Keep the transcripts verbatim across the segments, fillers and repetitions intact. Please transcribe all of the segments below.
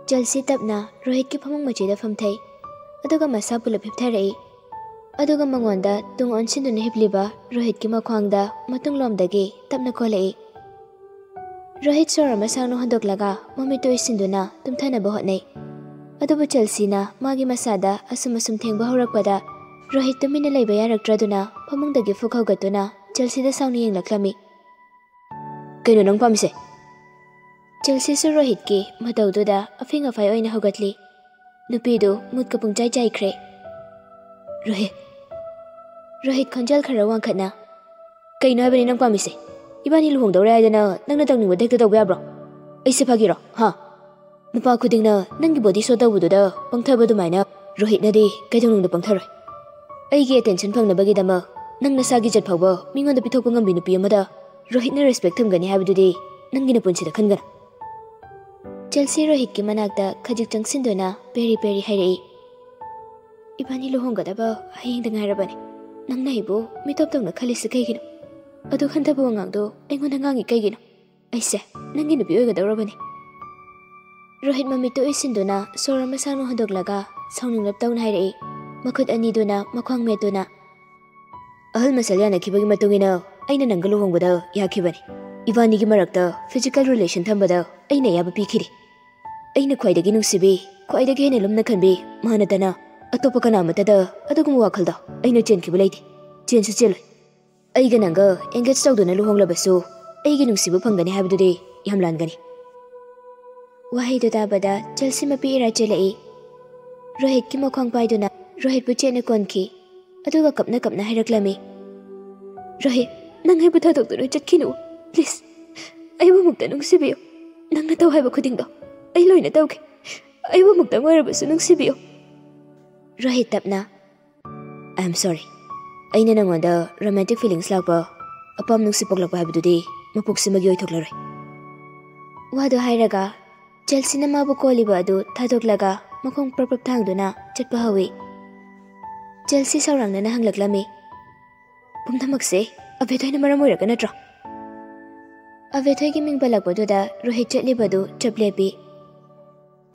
ꯆꯦꯜꯁꯤ ꯇꯞꯅ ꯔꯣꯍꯤꯠꯀꯤ ꯐꯃꯨꯡ ꯃꯆꯤꯗ ꯐꯝꯊꯩ, ꯑꯗꯨꯒ ꯃꯁꯥ ꯄꯨꯂꯞ ꯍꯤꯞꯊꯔꯛꯏ꯫ ꯑꯗꯨꯒ ꯃꯉꯣꯟꯗ ꯇꯨꯡ ꯑꯣꯟꯁꯤꯟꯗꯨꯅ ꯍꯤꯞꯂꯤꯕ ꯔꯣꯍꯤꯠꯀꯤ ꯃꯈ꯭ꯋꯥꯡꯗ ꯃꯇꯨꯡꯂꯣꯝꯗꯒꯤ ꯇꯞꯅ ꯀꯣꯜꯂꯛꯏ꯫ ꯔꯣꯍꯤꯠ ꯁꯣꯔ ꯑꯃ ꯁꯥꯡꯅ ꯍꯣꯟꯗꯣꯛꯂꯒ ꯃꯃꯤꯠꯇꯨ ꯎꯏꯁꯤꯟꯗꯨꯅ ꯇꯨꯝꯊꯅꯕ ꯍꯣꯠꯅꯩ꯫ ꯑꯗꯨꯕꯨ ꯆꯦꯜꯁꯤꯅ ꯃꯥꯒꯤ ꯃꯁꯥꯗ ꯑꯁꯨꯝ ꯑꯁꯨꯝ ꯊꯦꯡꯕ ꯍꯧꯔꯛꯄꯗ ꯔꯣꯍꯤꯠ ꯇꯨꯃꯤꯟꯅ ꯂꯩꯕ ꯌꯥꯔꯛꯇ꯭ꯔꯗꯨꯅ ꯐꯃꯨꯡꯗꯒꯤ ꯐꯨꯛ ꯍꯧꯒꯠꯇꯨꯅ ꯆꯦꯜꯁꯤꯗ ꯁꯥꯎꯅ ꯌꯦꯡꯂꯛꯂꯝꯃꯤ꯫ "ꯀꯩꯅꯣ ꯅꯪ ꯄꯥꯝꯃꯤꯁꯦ?" ꯆꯦꯜꯁꯤꯁꯨ ꯔꯣꯍꯤꯠꯀꯤ ꯃꯇꯧꯗꯨꯗ ꯑꯐꯤꯡ ꯑꯐꯥꯏ ꯑꯣꯏꯅ ꯍꯧꯒꯠꯂꯤ꯫ ꯅꯨꯄꯤꯗꯨ ꯃꯨꯠꯀ ꯄꯨꯡꯆꯥꯏ ꯆꯥꯏꯈ꯭ꯔꯦ꯫ "ꯔꯣꯍꯤꯠ!" ꯔꯣꯍꯤꯠ ꯈꯣꯟꯖꯦꯜ ꯈꯔ ꯋꯥꯡꯈꯠꯅ, "ꯀꯩꯅꯣ ꯍꯥꯏꯕꯅꯤ ꯅꯪ ꯄꯥꯝꯃꯤꯁꯦ? ꯏꯕꯥꯅꯤ ꯂꯨꯍꯣꯡꯗꯧꯔꯦ ꯍꯥꯏꯗꯅ ꯅꯪꯅ ꯇꯧꯅꯤꯡꯕꯗ ꯍꯦꯛꯇ ꯇꯧꯕ ꯌꯥꯕ꯭ꯔꯣ? ꯑꯩꯁꯦ ꯐꯥꯒꯤꯔꯣ? ꯍꯥ? ꯅꯨꯄꯥ ꯈꯨꯗꯤꯡꯅ ꯅꯪꯒꯤ ꯕꯣꯗꯤ ꯁꯣ ꯇꯧꯕꯗꯨꯗ ꯄꯪꯊꯕ ꯑꯗꯨꯃꯥꯏꯅ ꯔꯣꯍꯤꯠꯅꯗꯤ ꯀꯩꯗꯧꯅꯨꯡꯗ ꯄꯪꯊꯔꯣꯏ꯫ ꯑꯩꯒꯤ ꯑꯦꯇꯦꯟꯁꯟ ꯐꯪꯅꯕꯒꯤꯗꯃꯛ ꯅꯪ ꯅꯁꯥꯒꯤ ꯏꯖꯠ ꯐꯥꯎꯕ ꯃꯤꯉꯣꯟꯗ ꯄꯤꯊꯣꯛꯄ ꯉꯝꯕꯤ ꯅꯨꯄꯤ ꯑꯃꯗ ꯔꯣꯍꯤꯠꯅ ꯔꯦꯁꯄꯦꯛ ꯊꯝꯒꯅꯤ ꯍꯥꯏꯕꯗꯨꯗꯤ ꯅꯪꯒꯤ ꯅꯄꯨꯟꯁꯤꯗ ꯈꯟꯒꯅꯨ꯫" ꯆꯦꯜꯁꯤ ꯔꯣꯍꯤꯠꯀꯤ ꯃꯅꯥꯛꯇ ꯈꯖꯤꯛ ꯆꯪꯁꯤꯟꯗꯨꯅ ꯄꯦꯔꯤ ꯄꯦꯔꯤ ꯍꯥꯏꯔꯛꯏ꯫ "ꯏꯕꯥꯅꯤ ꯂꯨꯍꯣꯡꯒꯗꯕ ꯍꯌꯦꯡꯗ ꯉꯥꯏꯔꯕꯅꯤ꯫ ꯅꯪꯅ ꯑꯩꯕꯨ ꯃꯤꯇꯣꯞ ꯇꯧꯅ ꯈꯜꯂꯤꯁꯤ ꯀꯩꯒꯤꯅꯣ? ꯑꯗꯨ ꯈꯟꯊꯕ ꯋꯥꯉꯥꯡꯗꯣ ꯑꯩꯉꯣꯟꯗ ꯉꯥꯡꯉꯤ ꯀꯩꯒꯤꯅꯣ? ꯑꯩꯁꯦ ꯅꯪꯒꯤ ꯅꯨꯄꯤ ꯑꯣꯏꯒꯗꯧꯔꯕꯅꯤ꯫" ꯔꯣꯍꯤꯠ ꯃꯃꯤꯠꯇꯨ ꯎꯏꯁꯤꯟꯗꯨꯅ ꯁꯣꯔ ꯑꯃ ꯁꯥꯡꯅ ꯍꯣꯟꯗꯣꯛꯂꯒ ꯁꯥꯎꯅꯤꯡꯂꯞ ꯇꯧꯅ ꯍꯥꯏꯔꯛꯏ, ꯃꯈꯨꯠ ꯑꯅꯤꯗꯨꯅ ꯃꯈ꯭ꯋꯥꯡ ꯃꯦꯠꯇꯨꯅ꯫ "ꯑꯍꯜ ꯃꯁꯜ ꯌꯥꯅꯈꯤꯕꯒꯤ ꯃꯇꯨꯡ ꯏꯟꯅ ꯑꯩꯅ ꯅꯪꯒ ꯂꯨꯍꯣꯡꯕꯗ ꯌꯥꯈꯤꯕꯅꯤ꯫ ꯏꯕꯥꯅꯤꯒꯤ ꯃꯔꯛꯇ ꯐꯤꯖꯤꯀꯦꯜ ꯔꯤꯂꯦꯁꯟ ꯊꯝꯕꯗ ꯑꯩꯅ ꯑꯌꯥꯕ ꯄꯤꯈꯤꯔꯤ꯫ ꯑꯩꯅ ꯈ꯭ꯋꯥꯏꯗꯒꯤ ꯅꯨꯡꯁꯤꯕꯤ, ꯈ꯭ꯋꯥꯏꯗꯒꯤ ꯍꯦꯟꯅ ꯂꯨꯝꯅ ꯈꯟꯕꯤ ꯃꯥ ꯅꯠꯇꯅ ꯑꯇꯣꯞꯄ ꯀꯅꯥ ꯑꯃꯠꯇꯗ ꯑꯗꯨꯒꯨꯝꯕ ꯋꯥꯈꯜꯗꯣ ꯑꯩꯅ ꯆꯦꯟꯈꯤꯕ ꯂꯩꯇꯦ꯫ ꯆꯦꯟꯁꯨ ꯆꯦꯜꯂꯣꯏ꯫ ꯑꯩꯒ ꯅꯪꯒ ꯑꯦꯡꯒꯦꯖ ꯇꯧꯗꯨꯅ ꯂꯨꯍꯣꯡꯂꯕꯁꯨ ꯑꯩꯒꯤ ꯅꯨꯡꯁꯤꯕ ꯐꯪꯒꯅꯤ ꯍꯥꯏꯕꯗꯨꯗꯤ ꯌꯥꯝ ꯂꯥꯟꯒꯅꯤ꯫" ꯋꯥꯍꯩꯗꯨ ꯇꯥꯕꯗ ꯆꯦꯜꯁꯤ ꯃꯄꯤ ꯏꯔꯥ ꯆꯦꯜꯂꯛꯏ꯫ ꯔꯣꯍꯤꯠꯀꯤ ꯃꯈꯣꯡ ꯄꯥꯏꯗꯨꯅ ꯔꯣꯍꯤꯠꯄꯨ ꯆꯦꯠꯅ ꯀꯣꯟꯈꯤ꯫ ꯑꯗꯨꯒ ꯀꯞꯅ ꯀꯞꯅ ꯍꯥꯏꯔꯛꯂꯝꯃꯤ, "ꯔꯣꯍꯤꯠ, ꯅꯪ ꯑꯩꯕꯨ ꯊꯥꯗꯣꯛꯇꯨꯅ ꯆꯠꯈꯤꯅꯨ꯫ ꯄ꯭ꯂꯤꯖ, ꯑꯩꯕꯨ ꯑꯃꯨꯛꯇ ꯅꯨꯡꯁꯤꯕꯤꯌꯨ꯫ ꯅꯪꯅ ꯇꯧ ꯍꯥꯏꯕ ꯈꯨꯗꯤꯡꯗꯣ ꯑꯩ ꯂꯣꯏꯅ ꯇꯧꯒꯦ꯫ ꯑꯩꯕꯨ ꯑꯃꯨꯛꯇꯪ ꯑꯣꯏꯔꯕꯁꯨ ꯅꯨꯡꯁꯤꯕꯤꯌꯨ꯫" ꯔꯣꯍꯤꯠ ꯇꯞꯅ, "I am sorry꯫ ꯑꯩꯅ ꯅꯪꯉꯣꯟꯗ ꯔꯣꯃꯥꯟꯇꯤꯛ ꯐꯤꯂꯤꯡꯁ ꯂꯥꯛꯄ, ꯑꯄꯥꯝ ꯅꯨꯡꯁꯤ ꯄꯣꯛꯂꯛꯄ ꯍꯥꯏꯕꯗꯨꯗꯤ ꯃꯄꯣꯛꯁꯤꯃꯒꯤ ꯑꯣꯏꯊꯣꯛꯂꯔꯣꯏ꯫" ꯋꯥꯗꯨ ꯍꯥꯏꯔꯒ ꯆꯦꯜꯁꯤꯅ ꯃꯥꯕꯨ ꯀꯣꯜꯂꯤꯕ ꯑꯗꯨ ꯊꯥꯗꯣꯛꯂꯒ ꯃꯈꯣꯡ ꯄ꯭ꯔꯞ ꯄ꯭ꯔꯞ ꯊꯥꯡꯗꯨꯅ ꯆꯠꯄ ꯍꯧꯏ꯫ ꯆꯦꯜꯁꯤ ꯁꯥꯎꯔꯥꯡꯅꯅ ꯍꯪꯂꯛꯂꯝꯃꯤ, "ꯄꯨꯝꯅꯃꯛꯁꯦ ꯑꯕꯦꯊꯣꯏꯅ ꯃꯔꯝ ꯑꯣꯏꯔꯒ ꯅꯠꯇ꯭ꯔꯣ?" ꯑꯕꯦꯊꯣꯏꯒꯤ ꯃꯤꯡ ꯄꯜꯂꯛꯄꯗꯨꯗ ꯔꯣꯍꯤꯠ ꯆꯠꯂꯤꯕꯗꯨ ꯆꯞ ꯂꯦꯞꯄꯤ꯫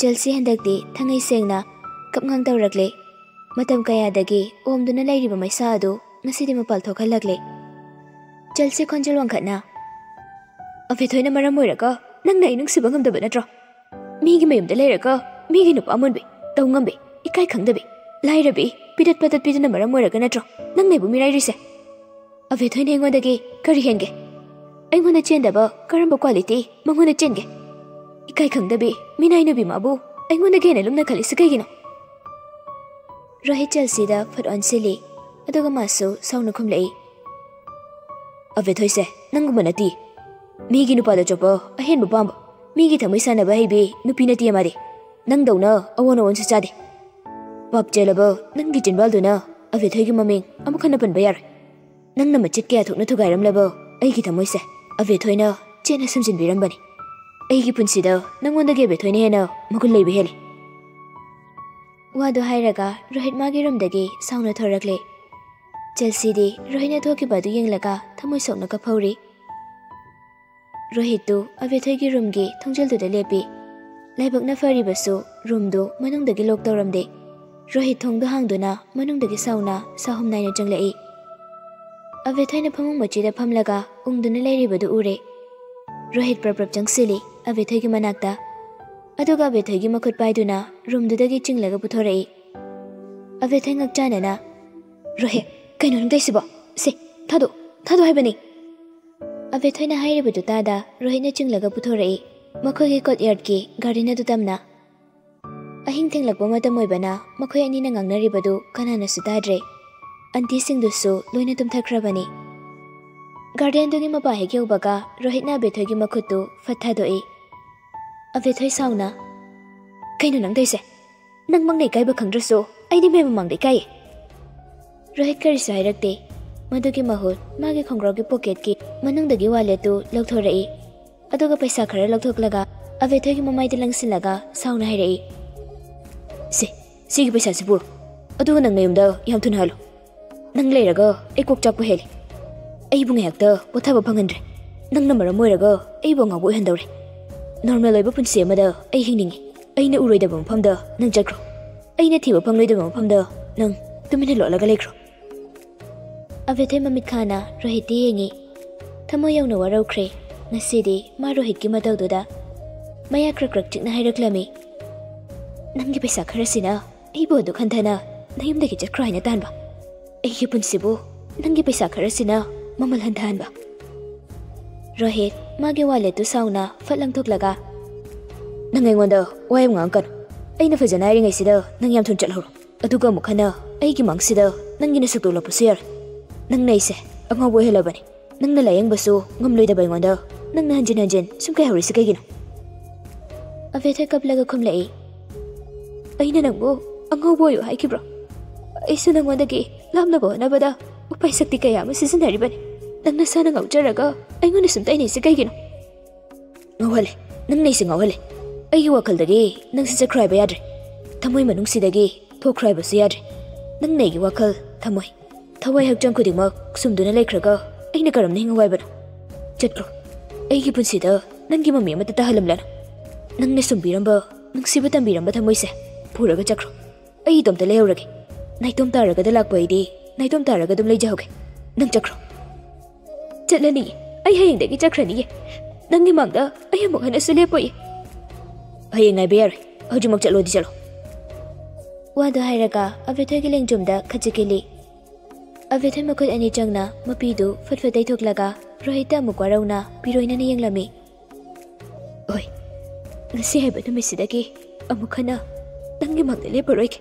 ꯆꯦꯜꯁꯤ ꯍꯟꯗꯛꯇꯤ ꯊꯉꯩ ꯁꯦꯡꯅ ꯀꯞꯉꯥꯡ ꯇꯧꯔꯛꯂꯦ꯫ ꯃꯇꯝ ꯀꯌꯥꯗꯒꯤ ꯑꯣꯝꯗꯨꯅ ꯂꯩꯔꯤꯕ ꯃꯩꯁꯥ ꯑꯗꯨ ꯉꯁꯤꯗꯤ ꯃꯄꯥꯜ ꯊꯣꯛꯍꯜꯂꯛꯂꯦ꯫ ꯆꯦꯜꯁꯤ ꯈꯣꯟꯖꯦꯜ ꯋꯥꯡꯈꯠꯅ, "ꯑꯕꯦꯊꯣꯏꯅ ꯃꯔꯝ ꯑꯣꯏꯔꯒ ꯅꯪꯅ ꯑꯩ ꯅꯨꯡꯁꯤꯕ ꯉꯝꯗꯕ ꯅꯠꯇ꯭ꯔꯣ? ꯃꯤꯒꯤ ꯃꯌꯨꯝꯗ ꯂꯩꯔꯒ ꯃꯤꯒꯤ ꯅꯨꯄꯥ ꯑꯃꯣꯟꯕꯤ, ꯇꯧ ꯉꯝꯕꯤ, ꯏꯀꯥꯏ ꯈꯪꯗꯕꯤ, ꯂꯥꯏꯔꯕꯤ, ꯄꯤꯗꯠ ꯄꯗꯠꯄꯤꯗꯨꯅ ꯃꯔꯝ ꯑꯣꯏꯔꯒ ꯅꯠꯇ꯭ꯔꯣ ꯅꯪꯅ ꯑꯩꯕꯨ ꯃꯤꯔꯥꯏꯔꯤꯁꯦ? ꯑꯕꯦꯊꯣꯏꯅ ꯑꯩꯉꯣꯟꯗꯒꯤ ꯀꯔꯤ ꯍꯦꯟꯒꯦ? ꯑꯩꯉꯣꯟꯗ ꯆꯦꯟꯗꯕ ꯀꯔꯝꯕ quality ꯃꯉꯣꯟꯗ ꯆꯦꯟꯒꯦ? ꯏꯀꯥꯏ ꯈꯪꯗꯕꯤ, ꯃꯤꯅꯥꯏ ꯅꯨꯄꯤ ꯃꯥꯕꯨ ꯑꯩꯉꯣꯟꯗꯒꯤ ꯍꯦꯟꯅ ꯂꯨꯝꯅ ꯈꯜꯂꯤꯁꯤ ꯀꯩꯒꯤꯅꯣ?" ꯔꯣꯍꯤꯠ ꯆꯦꯜꯁꯤꯗ ꯐꯠ ꯑꯣꯟꯁꯤꯜꯂꯤ, ꯑꯗꯨꯒ ꯃꯥꯁꯨ ꯁꯥꯎꯅ ꯈꯨꯝꯂꯛꯏ, "ꯑꯕꯦꯊꯣꯏꯁꯦ ꯅꯪꯒꯨꯝꯕ ꯅꯠꯇꯦ꯫ ꯃꯤꯒꯤ ꯅꯨꯄꯥꯗ ꯆꯣꯞꯄ, ꯑꯍꯦꯟꯕ ꯄꯥꯝꯕ, ꯃꯤꯒꯤ ꯊꯃꯣꯏ ꯁꯥꯟꯅꯕ ꯍꯩꯕꯤ ꯅꯨꯄꯤ ꯅꯠꯇꯦ ꯃꯥꯗꯤ꯫ ꯅꯪꯗꯧꯅ ꯑꯑꯣꯟ ꯑꯑꯣꯟꯁꯨ ꯆꯥꯗꯦ꯫ ꯄꯥꯞ ꯆꯦꯜꯂꯕ ꯅꯪꯒꯤ ꯆꯤꯟꯕꯥꯜꯗꯨꯅ ꯑꯕꯦꯊꯣꯏꯒꯤ ꯃꯃꯤꯡ ꯑꯃꯨꯛ ꯍꯟꯅ ꯄꯟꯕ ꯌꯥꯔꯣꯏ꯫ ꯅꯪꯅ ꯃꯆꯦꯠ ꯀꯌꯥ ꯊꯣꯛꯅ ꯊꯨꯒꯥꯏꯔꯝꯂꯕ ꯑꯩꯒꯤ ꯊꯃꯣꯏꯁꯦ ꯑꯕꯦꯊꯣꯏꯅ ꯆꯦꯠꯅ ꯁꯨꯝꯖꯤꯟꯕꯤꯔꯝꯕꯅꯤ꯫ ꯑꯩꯒꯤ ꯄꯨꯟꯁꯤꯗ ꯅꯪꯉꯣꯟꯗꯒꯤ ꯑꯕꯦꯊꯣꯏꯅ ꯍꯦꯟꯅ ꯃꯒꯨꯟ ꯂꯩꯕ ꯍꯦꯜꯂꯤ꯫" ꯋꯥꯗꯨ ꯍꯥꯏꯔꯒ ꯔꯣꯍꯤꯠ ꯃꯥꯒꯤ ꯔꯨꯝꯗꯒꯤ ꯁꯥꯎꯅ ꯊꯣꯔꯛꯂꯦ꯫ ꯆꯦꯜꯁꯤꯗꯤ ꯔꯣꯍꯤꯠꯅ ꯊꯣꯛꯈꯤꯕ ꯑꯗꯨ ꯌꯦꯡꯂꯒ ꯊꯃꯣꯏ ꯁꯣꯛꯅ ꯀꯞꯍꯧꯔꯤ꯫ ꯔꯣꯍꯤꯠꯇꯨ ꯑꯕꯦꯊꯣꯏꯒꯤ ꯔꯨꯝꯒꯤ ꯊꯣꯡꯖꯤꯜꯗꯨꯗ ꯂꯦꯞꯄꯤ꯫ ꯂꯥꯏꯕꯛꯅ ꯐꯔꯤꯕꯁꯨ ꯔꯨꯝꯗꯨ ꯃꯅꯨꯡꯗꯒꯤ ꯂꯣꯛ ꯇꯧꯔꯝꯗꯦ꯫ ꯔꯣꯍꯤꯠ ꯊꯣꯡꯗꯨ ꯍꯥꯡꯗꯨꯅ ꯃꯅꯨꯡꯗꯒꯤ ꯁꯥꯎꯅ ꯁꯥꯍꯨꯝ ꯅꯥꯏꯅ ꯆꯪꯂꯛꯏ꯫ ꯑꯕꯦꯊꯣꯏꯅ ꯐꯃꯨꯡ ꯃꯆꯤꯗ ꯐꯝꯂꯒ ꯎꯪꯗꯨꯅ ꯂꯩꯔꯤꯕꯗꯨ ꯎꯔꯦ꯫ ꯔꯣꯍꯤꯠ ꯄ꯭ꯔꯞ ꯄ꯭ꯔꯞ ꯆꯪꯁꯤꯜꯂꯤ ꯑꯕꯦꯊꯣꯏꯒꯤ ꯃꯅꯥꯛꯇ꯫ ꯑꯗꯨꯒ ꯑꯕꯦꯊꯣꯏꯒꯤ ꯃꯈꯨꯠ ꯄꯥꯏꯗꯨꯅ ꯔꯨꯝꯗꯨꯗꯒꯤ ꯆꯤꯡꯂꯒ ꯄꯨꯊꯣꯔꯛꯏ꯫ ꯑꯕꯦꯊꯣꯏ ꯉꯛꯆꯥꯅꯅ, "ꯔꯣꯍꯤꯠ, ꯀꯩꯅꯣ ꯅꯪ ꯇꯧꯏꯁꯤꯕꯣ? ꯁꯦ, ꯊꯥꯗꯣꯛ, ꯊꯥꯗꯣꯛ ꯍꯥꯏꯕꯅꯤ!" ꯑꯕꯦꯊꯣꯏꯅ ꯍꯥꯏꯔꯤꯕꯗꯨ ꯇꯥꯗ ꯔꯣꯍꯤꯠꯅ ꯆꯤꯡꯂꯒ ꯄꯨꯊꯣꯔꯛꯏ꯫ ꯃꯈꯣꯏꯒꯤ courtyard ꯀꯤ garden ꯑꯗꯨ ꯇꯝꯅ꯫ ꯑꯍꯤꯡ ꯊꯦꯡꯂꯛꯄ ꯃꯇꯝ ꯑꯣꯏꯕꯅ ꯃꯈꯣꯏ ꯑꯅꯤꯅ ꯉꯥꯡꯅꯔꯤꯕꯗꯨ ꯀꯅꯥꯅꯁꯨ ꯇꯥꯗ꯭ꯔꯦ꯫ ꯑꯟꯇꯤꯁꯤꯡꯗꯨꯁꯨ ꯂꯣꯏꯅ ꯇꯨꯝꯊꯈ꯭ꯔꯕꯅꯤ꯫ Garden ꯗꯨꯒꯤ ꯃꯄꯥ ꯍꯦꯛ ꯌꯧꯕꯒ ꯔꯣꯍꯤꯠꯅ ꯑꯕꯦꯊꯣꯏꯒꯤ ꯃꯈꯨꯠꯇꯨ ꯐꯠ ꯊꯥꯗꯣꯛꯏ꯫ ꯑꯕꯦꯊꯣꯏ ꯁꯥꯎꯅ, "ꯀꯩꯅꯣ ꯅꯪ ꯇꯧꯏꯁꯦ? ꯅꯪꯃꯛꯅ ꯏꯀꯥꯏꯕ ꯈꯪꯗ꯭ꯔꯁꯨ ꯑꯩꯗꯤ ꯃꯌꯥꯝ ꯃꯃꯥꯡꯗ ꯏꯀꯥꯏꯌꯦ꯫" ꯔꯣꯍꯤꯠ ꯀꯔꯤꯁꯨ ꯍꯥꯏꯔꯛꯇꯦ꯫ ꯃꯗꯨꯒꯤ ꯃꯍꯨꯠ ꯃꯥꯒꯤ ꯈꯣꯡꯒ꯭ꯔꯥꯎꯒꯤ pocket ꯀꯤ ꯃꯅꯨꯡꯗꯒꯤ wallet ꯇꯨ ꯂꯧꯊꯣꯔꯛꯏ꯫ ꯑꯗꯨꯒ ꯄꯩꯁꯥ ꯈꯔ ꯂꯧꯊꯣꯛꯂꯒ ꯑꯕꯦꯊꯣꯏꯒꯤ ꯃꯃꯥꯏꯗ ꯂꯪꯁꯤꯜꯂꯒ ꯁꯥꯎꯅ ꯍꯥꯏꯔꯛꯏ, "ꯁꯦ, ꯁꯤꯒꯤ ꯄꯩꯁꯥꯁꯤ ꯄꯨꯔꯣ꯫ ꯑꯗꯨꯒ ꯅꯪ ꯅꯌꯨꯝꯗ ꯌꯥꯝ ꯊꯨꯅ ꯍꯜꯂꯨ꯫ ꯅꯪ ꯂꯩꯔꯒ ꯑꯩ ꯀꯣꯛ ꯆꯥꯛꯄ ꯍꯦꯜꯂꯤ꯫ ꯑꯩꯕꯨ ꯉꯥꯏꯍꯥꯛꯇ ꯄꯣꯊꯥꯕ ꯐꯪꯍꯟꯗ꯭ꯔꯦ꯫ ꯅꯪꯅ ꯃꯔꯝ ꯑꯣꯏꯔꯒ ꯑꯩꯕꯨ ꯑꯉꯥꯎꯕ ꯑꯣꯏꯍꯟꯗꯧꯔꯦ꯫ Normal ꯑꯣꯏꯕ ꯄꯨꯟꯁꯤ ꯑꯃꯗ ꯑꯩ ꯍꯤꯡꯅꯤꯡꯉꯤ꯫ ꯑꯩꯅ ꯎꯔꯣꯏꯗꯕ ꯃꯐꯝꯗ ꯅꯪ ꯆꯠꯈ꯭ꯔꯣ꯫ ꯑꯩꯅ ꯊꯤꯕ ꯐꯪꯂꯣꯏꯗꯕ ꯃꯐꯝꯗ ꯅꯪ ꯇꯨꯃꯤꯟꯅ ꯂꯣꯠꯂꯒ ꯂꯩꯈ꯭ꯔꯣ꯫ ꯑꯕꯦꯊꯣꯏ ꯃꯃꯤꯠ ꯈꯥꯅ ꯔꯣꯍꯤꯠꯇ ꯌꯦꯡꯉꯤ꯫ ꯊꯃꯣꯏ ꯌꯧꯅ ꯋꯥꯔꯧꯈ꯭ꯔꯦ꯫ ꯉꯁꯤꯗꯤ ꯃꯥ ꯔꯣꯍꯤꯠꯀꯤ ꯃꯇꯧꯗꯨꯗ ꯃꯌꯥ ꯀ꯭ꯔꯛ ꯀ꯭ꯔꯛ ꯆꯤꯛꯅ ꯍꯥꯏꯔꯛꯂꯝꯃꯤ, "ꯅꯪꯒꯤ ꯄꯩꯁꯥ ꯈꯔꯁꯤꯅ ꯑꯩꯕꯨ ꯑꯗꯨ ꯈꯟꯊꯅ ꯅꯌꯨꯝꯗꯒꯤ ꯆꯠꯈ꯭ꯔꯣ ꯍꯥꯏꯅ ꯇꯥꯟꯕ? ꯑꯩꯒꯤ ꯄꯨꯟꯁꯤꯕꯨ ꯅꯪꯒꯤ ꯄꯩꯁꯥ ꯈꯔꯁꯤꯅ ꯃꯃꯜ ꯍꯟꯊꯍꯟꯕ?" ꯔꯣꯍꯤꯠ ꯃꯥꯒꯤ ꯋꯥꯂꯦꯠꯇꯨ ꯁꯥꯎꯅ ꯐꯠ ꯂꯪꯊꯣꯛꯂꯒ, "ꯅꯪ ꯑꯩꯉꯣꯟꯗ ꯋꯥ ꯌꯥꯝ ꯉꯥꯡꯉꯛꯀꯅꯨ꯫ ꯑꯩꯅ ꯐꯖꯅ ꯍꯥꯏꯔꯤꯉꯩꯁꯤꯗ ꯅꯪ ꯌꯥꯝ ꯊꯨꯅ ꯆꯠꯍꯧꯔꯣ꯫ ꯑꯗꯨꯒ ꯑꯃꯨꯛ ꯍꯟꯅ ꯑꯩꯒꯤ ꯃꯥꯡꯁꯤꯗ ꯅꯪꯒꯤ ꯅꯁꯛꯇꯨ ꯎꯠꯂꯛꯄꯁꯨ ꯌꯥꯔꯣꯏ꯫ ꯅꯪꯅ ꯑꯩꯁꯦ ꯑꯉꯥꯎꯕ ꯑꯣꯏꯍꯜꯂꯕꯅꯤ꯫ ꯅꯪꯅ ꯂꯥꯌꯦꯡꯕꯁꯨ ꯉꯝꯂꯣꯏꯗꯕ ꯑꯩꯉꯣꯟꯗ ꯅꯪꯅ ꯍꯟꯖꯤꯟ ꯍꯟꯖꯤꯟ ꯁꯨꯝ ꯀꯩꯍꯧꯔꯤꯁꯤ ꯀꯩꯒꯤꯅꯣ?" ꯑꯕꯦꯊꯣꯏ ꯀꯞꯂꯒ ꯈꯨꯝꯂꯛꯏ, "ꯑꯩꯅ ꯅꯪꯕꯨ ꯑꯉꯥꯎꯕ ꯑꯣꯏꯌꯨ ꯍꯥꯏꯈꯤꯕ꯭ꯔꯣ? ꯑꯩꯁꯨ ꯅꯪꯉꯣꯟꯗꯒꯤ ꯂꯥꯞꯅꯕ ꯍꯣꯠꯅꯕꯗ ꯎꯄꯥꯏ ꯁꯛꯇꯤ ꯀꯌꯥ ꯑꯃ ꯁꯤꯖꯤꯟꯅꯔꯤꯕꯅꯤ꯫ ꯅꯪ ꯅꯁꯥꯅ ꯉꯥꯎꯖꯔꯒ ꯑꯩꯉꯣꯟꯗ ꯁꯨꯝ ꯇꯩꯅꯩꯁꯤ ꯀꯩꯒꯤꯅꯣ?" "ꯉꯥꯎꯍꯜꯂꯦ, ꯅꯪꯅ ꯑꯩꯁꯦ ꯉꯥꯎꯍꯜꯂꯦ꯫ ꯑꯩꯒꯤ ꯋꯥꯈꯜꯗꯒꯤ ꯅꯪꯁꯤ ꯆꯠꯈ꯭ꯔꯣ ꯍꯥꯏꯕ ꯌꯥꯗ꯭ꯔꯦ꯫ ꯊꯃꯣꯏ ꯃꯅꯨꯡꯁꯤꯗꯒꯤ ꯊꯣꯛꯈ꯭ꯔꯣ ꯍꯥꯏꯕꯁꯨ ꯌꯥꯗ꯭ꯔꯦ꯫ ꯅꯪꯅ ꯑꯩꯒꯤ ꯋꯥꯈꯜ, ꯊꯃꯣꯏ, ꯊꯋꯥꯏ ꯍꯛꯆꯥꯡ ꯈꯨꯗꯤꯡꯃꯛ ꯁꯨꯝꯗꯨꯅ ꯂꯩꯈ꯭ꯔꯒ ꯑꯩꯅ ꯀꯔꯝꯅ ꯍꯤꯡꯉꯨ ꯍꯥꯏꯕꯅꯣ? ꯆꯠꯈ꯭ꯔꯣ꯫ ꯑꯩꯒꯤ ꯄꯨꯟꯁꯤꯗ ꯅꯪꯒꯤ ꯃꯃꯤ ꯑꯃꯠꯇ ꯇꯥꯍꯜꯂꯝꯂꯅꯨ꯫ ꯅꯪꯅ ꯁꯨꯝꯕꯤꯔꯝꯕ, ꯅꯨꯡꯁꯤꯕ ꯇꯝꯕꯤꯔꯝꯕ ꯊꯃꯣꯏꯁꯦ ꯄꯨꯔꯒ ꯆꯠꯈ꯭ꯔꯣ꯫ ꯑꯩ ꯏꯇꯣꯝꯇ ꯂꯩꯍꯧꯔꯒꯦ꯫ ꯅꯥꯏꯇꯣꯝ ꯇꯥꯔꯒꯗ ꯂꯥꯛꯄ ꯑꯩꯗꯤ ꯅꯥꯏꯇꯣꯝ ꯇꯥꯔꯒ ꯑꯗꯨꯝ ꯂꯩꯖꯍꯧꯒꯦ꯫ ꯅꯪ ꯆꯠꯈ꯭ꯔꯣ꯫" "ꯆꯠꯂꯅꯤꯌꯦ꯫ ꯑꯩ ꯍꯌꯦꯡꯗꯒꯤ ꯆꯠꯈ꯭ꯔꯅꯤꯌꯦ꯫ ꯅꯪꯒꯤ ꯃꯥꯡꯗ ꯑꯩ ꯑꯃꯨꯛ ꯍꯟꯅꯁꯨ ꯂꯦꯞꯄꯣꯏꯌꯦ꯫" "ꯍꯌꯦꯡ ꯉꯥꯏꯕ ꯌꯥꯔꯣꯏ꯫ ꯍꯧꯖꯤꯛꯃꯛ ꯆꯠꯂꯣꯗꯤ ꯆꯠꯂꯣ꯫" ꯋꯥꯗꯨ ꯍꯥꯏꯔꯒ ꯑꯕꯦꯊꯣꯏꯒꯤ ꯂꯦꯡꯖꯨꯝꯗ ꯈꯖꯤꯛ ꯏꯜꯂꯤ꯫ ꯑꯕꯦꯊꯣꯏ ꯃꯈꯨꯠ ꯑꯅꯤ ꯆꯪꯅ ꯃꯄꯤꯗꯨ ꯐꯠ ꯐꯠ ꯇꯩꯊꯣꯛꯂꯒ ꯔꯣꯍꯤꯠꯇ ꯑꯃꯨꯛ ꯋꯥꯔꯧꯅ ꯄꯤꯔꯣꯏꯅꯅ ꯌꯦꯡꯂꯝꯃꯤ꯫ "ꯍꯣꯏ, ꯉꯁꯤ ꯍꯥꯏꯕ ꯅꯨꯃꯤꯠꯁꯤꯗꯒꯤ ꯑꯃꯨꯛ ꯍꯟꯅ ꯅꯪꯒꯤ ꯃꯥꯡꯗ ꯂꯦꯞꯄꯔꯣꯏꯒꯦ꯫"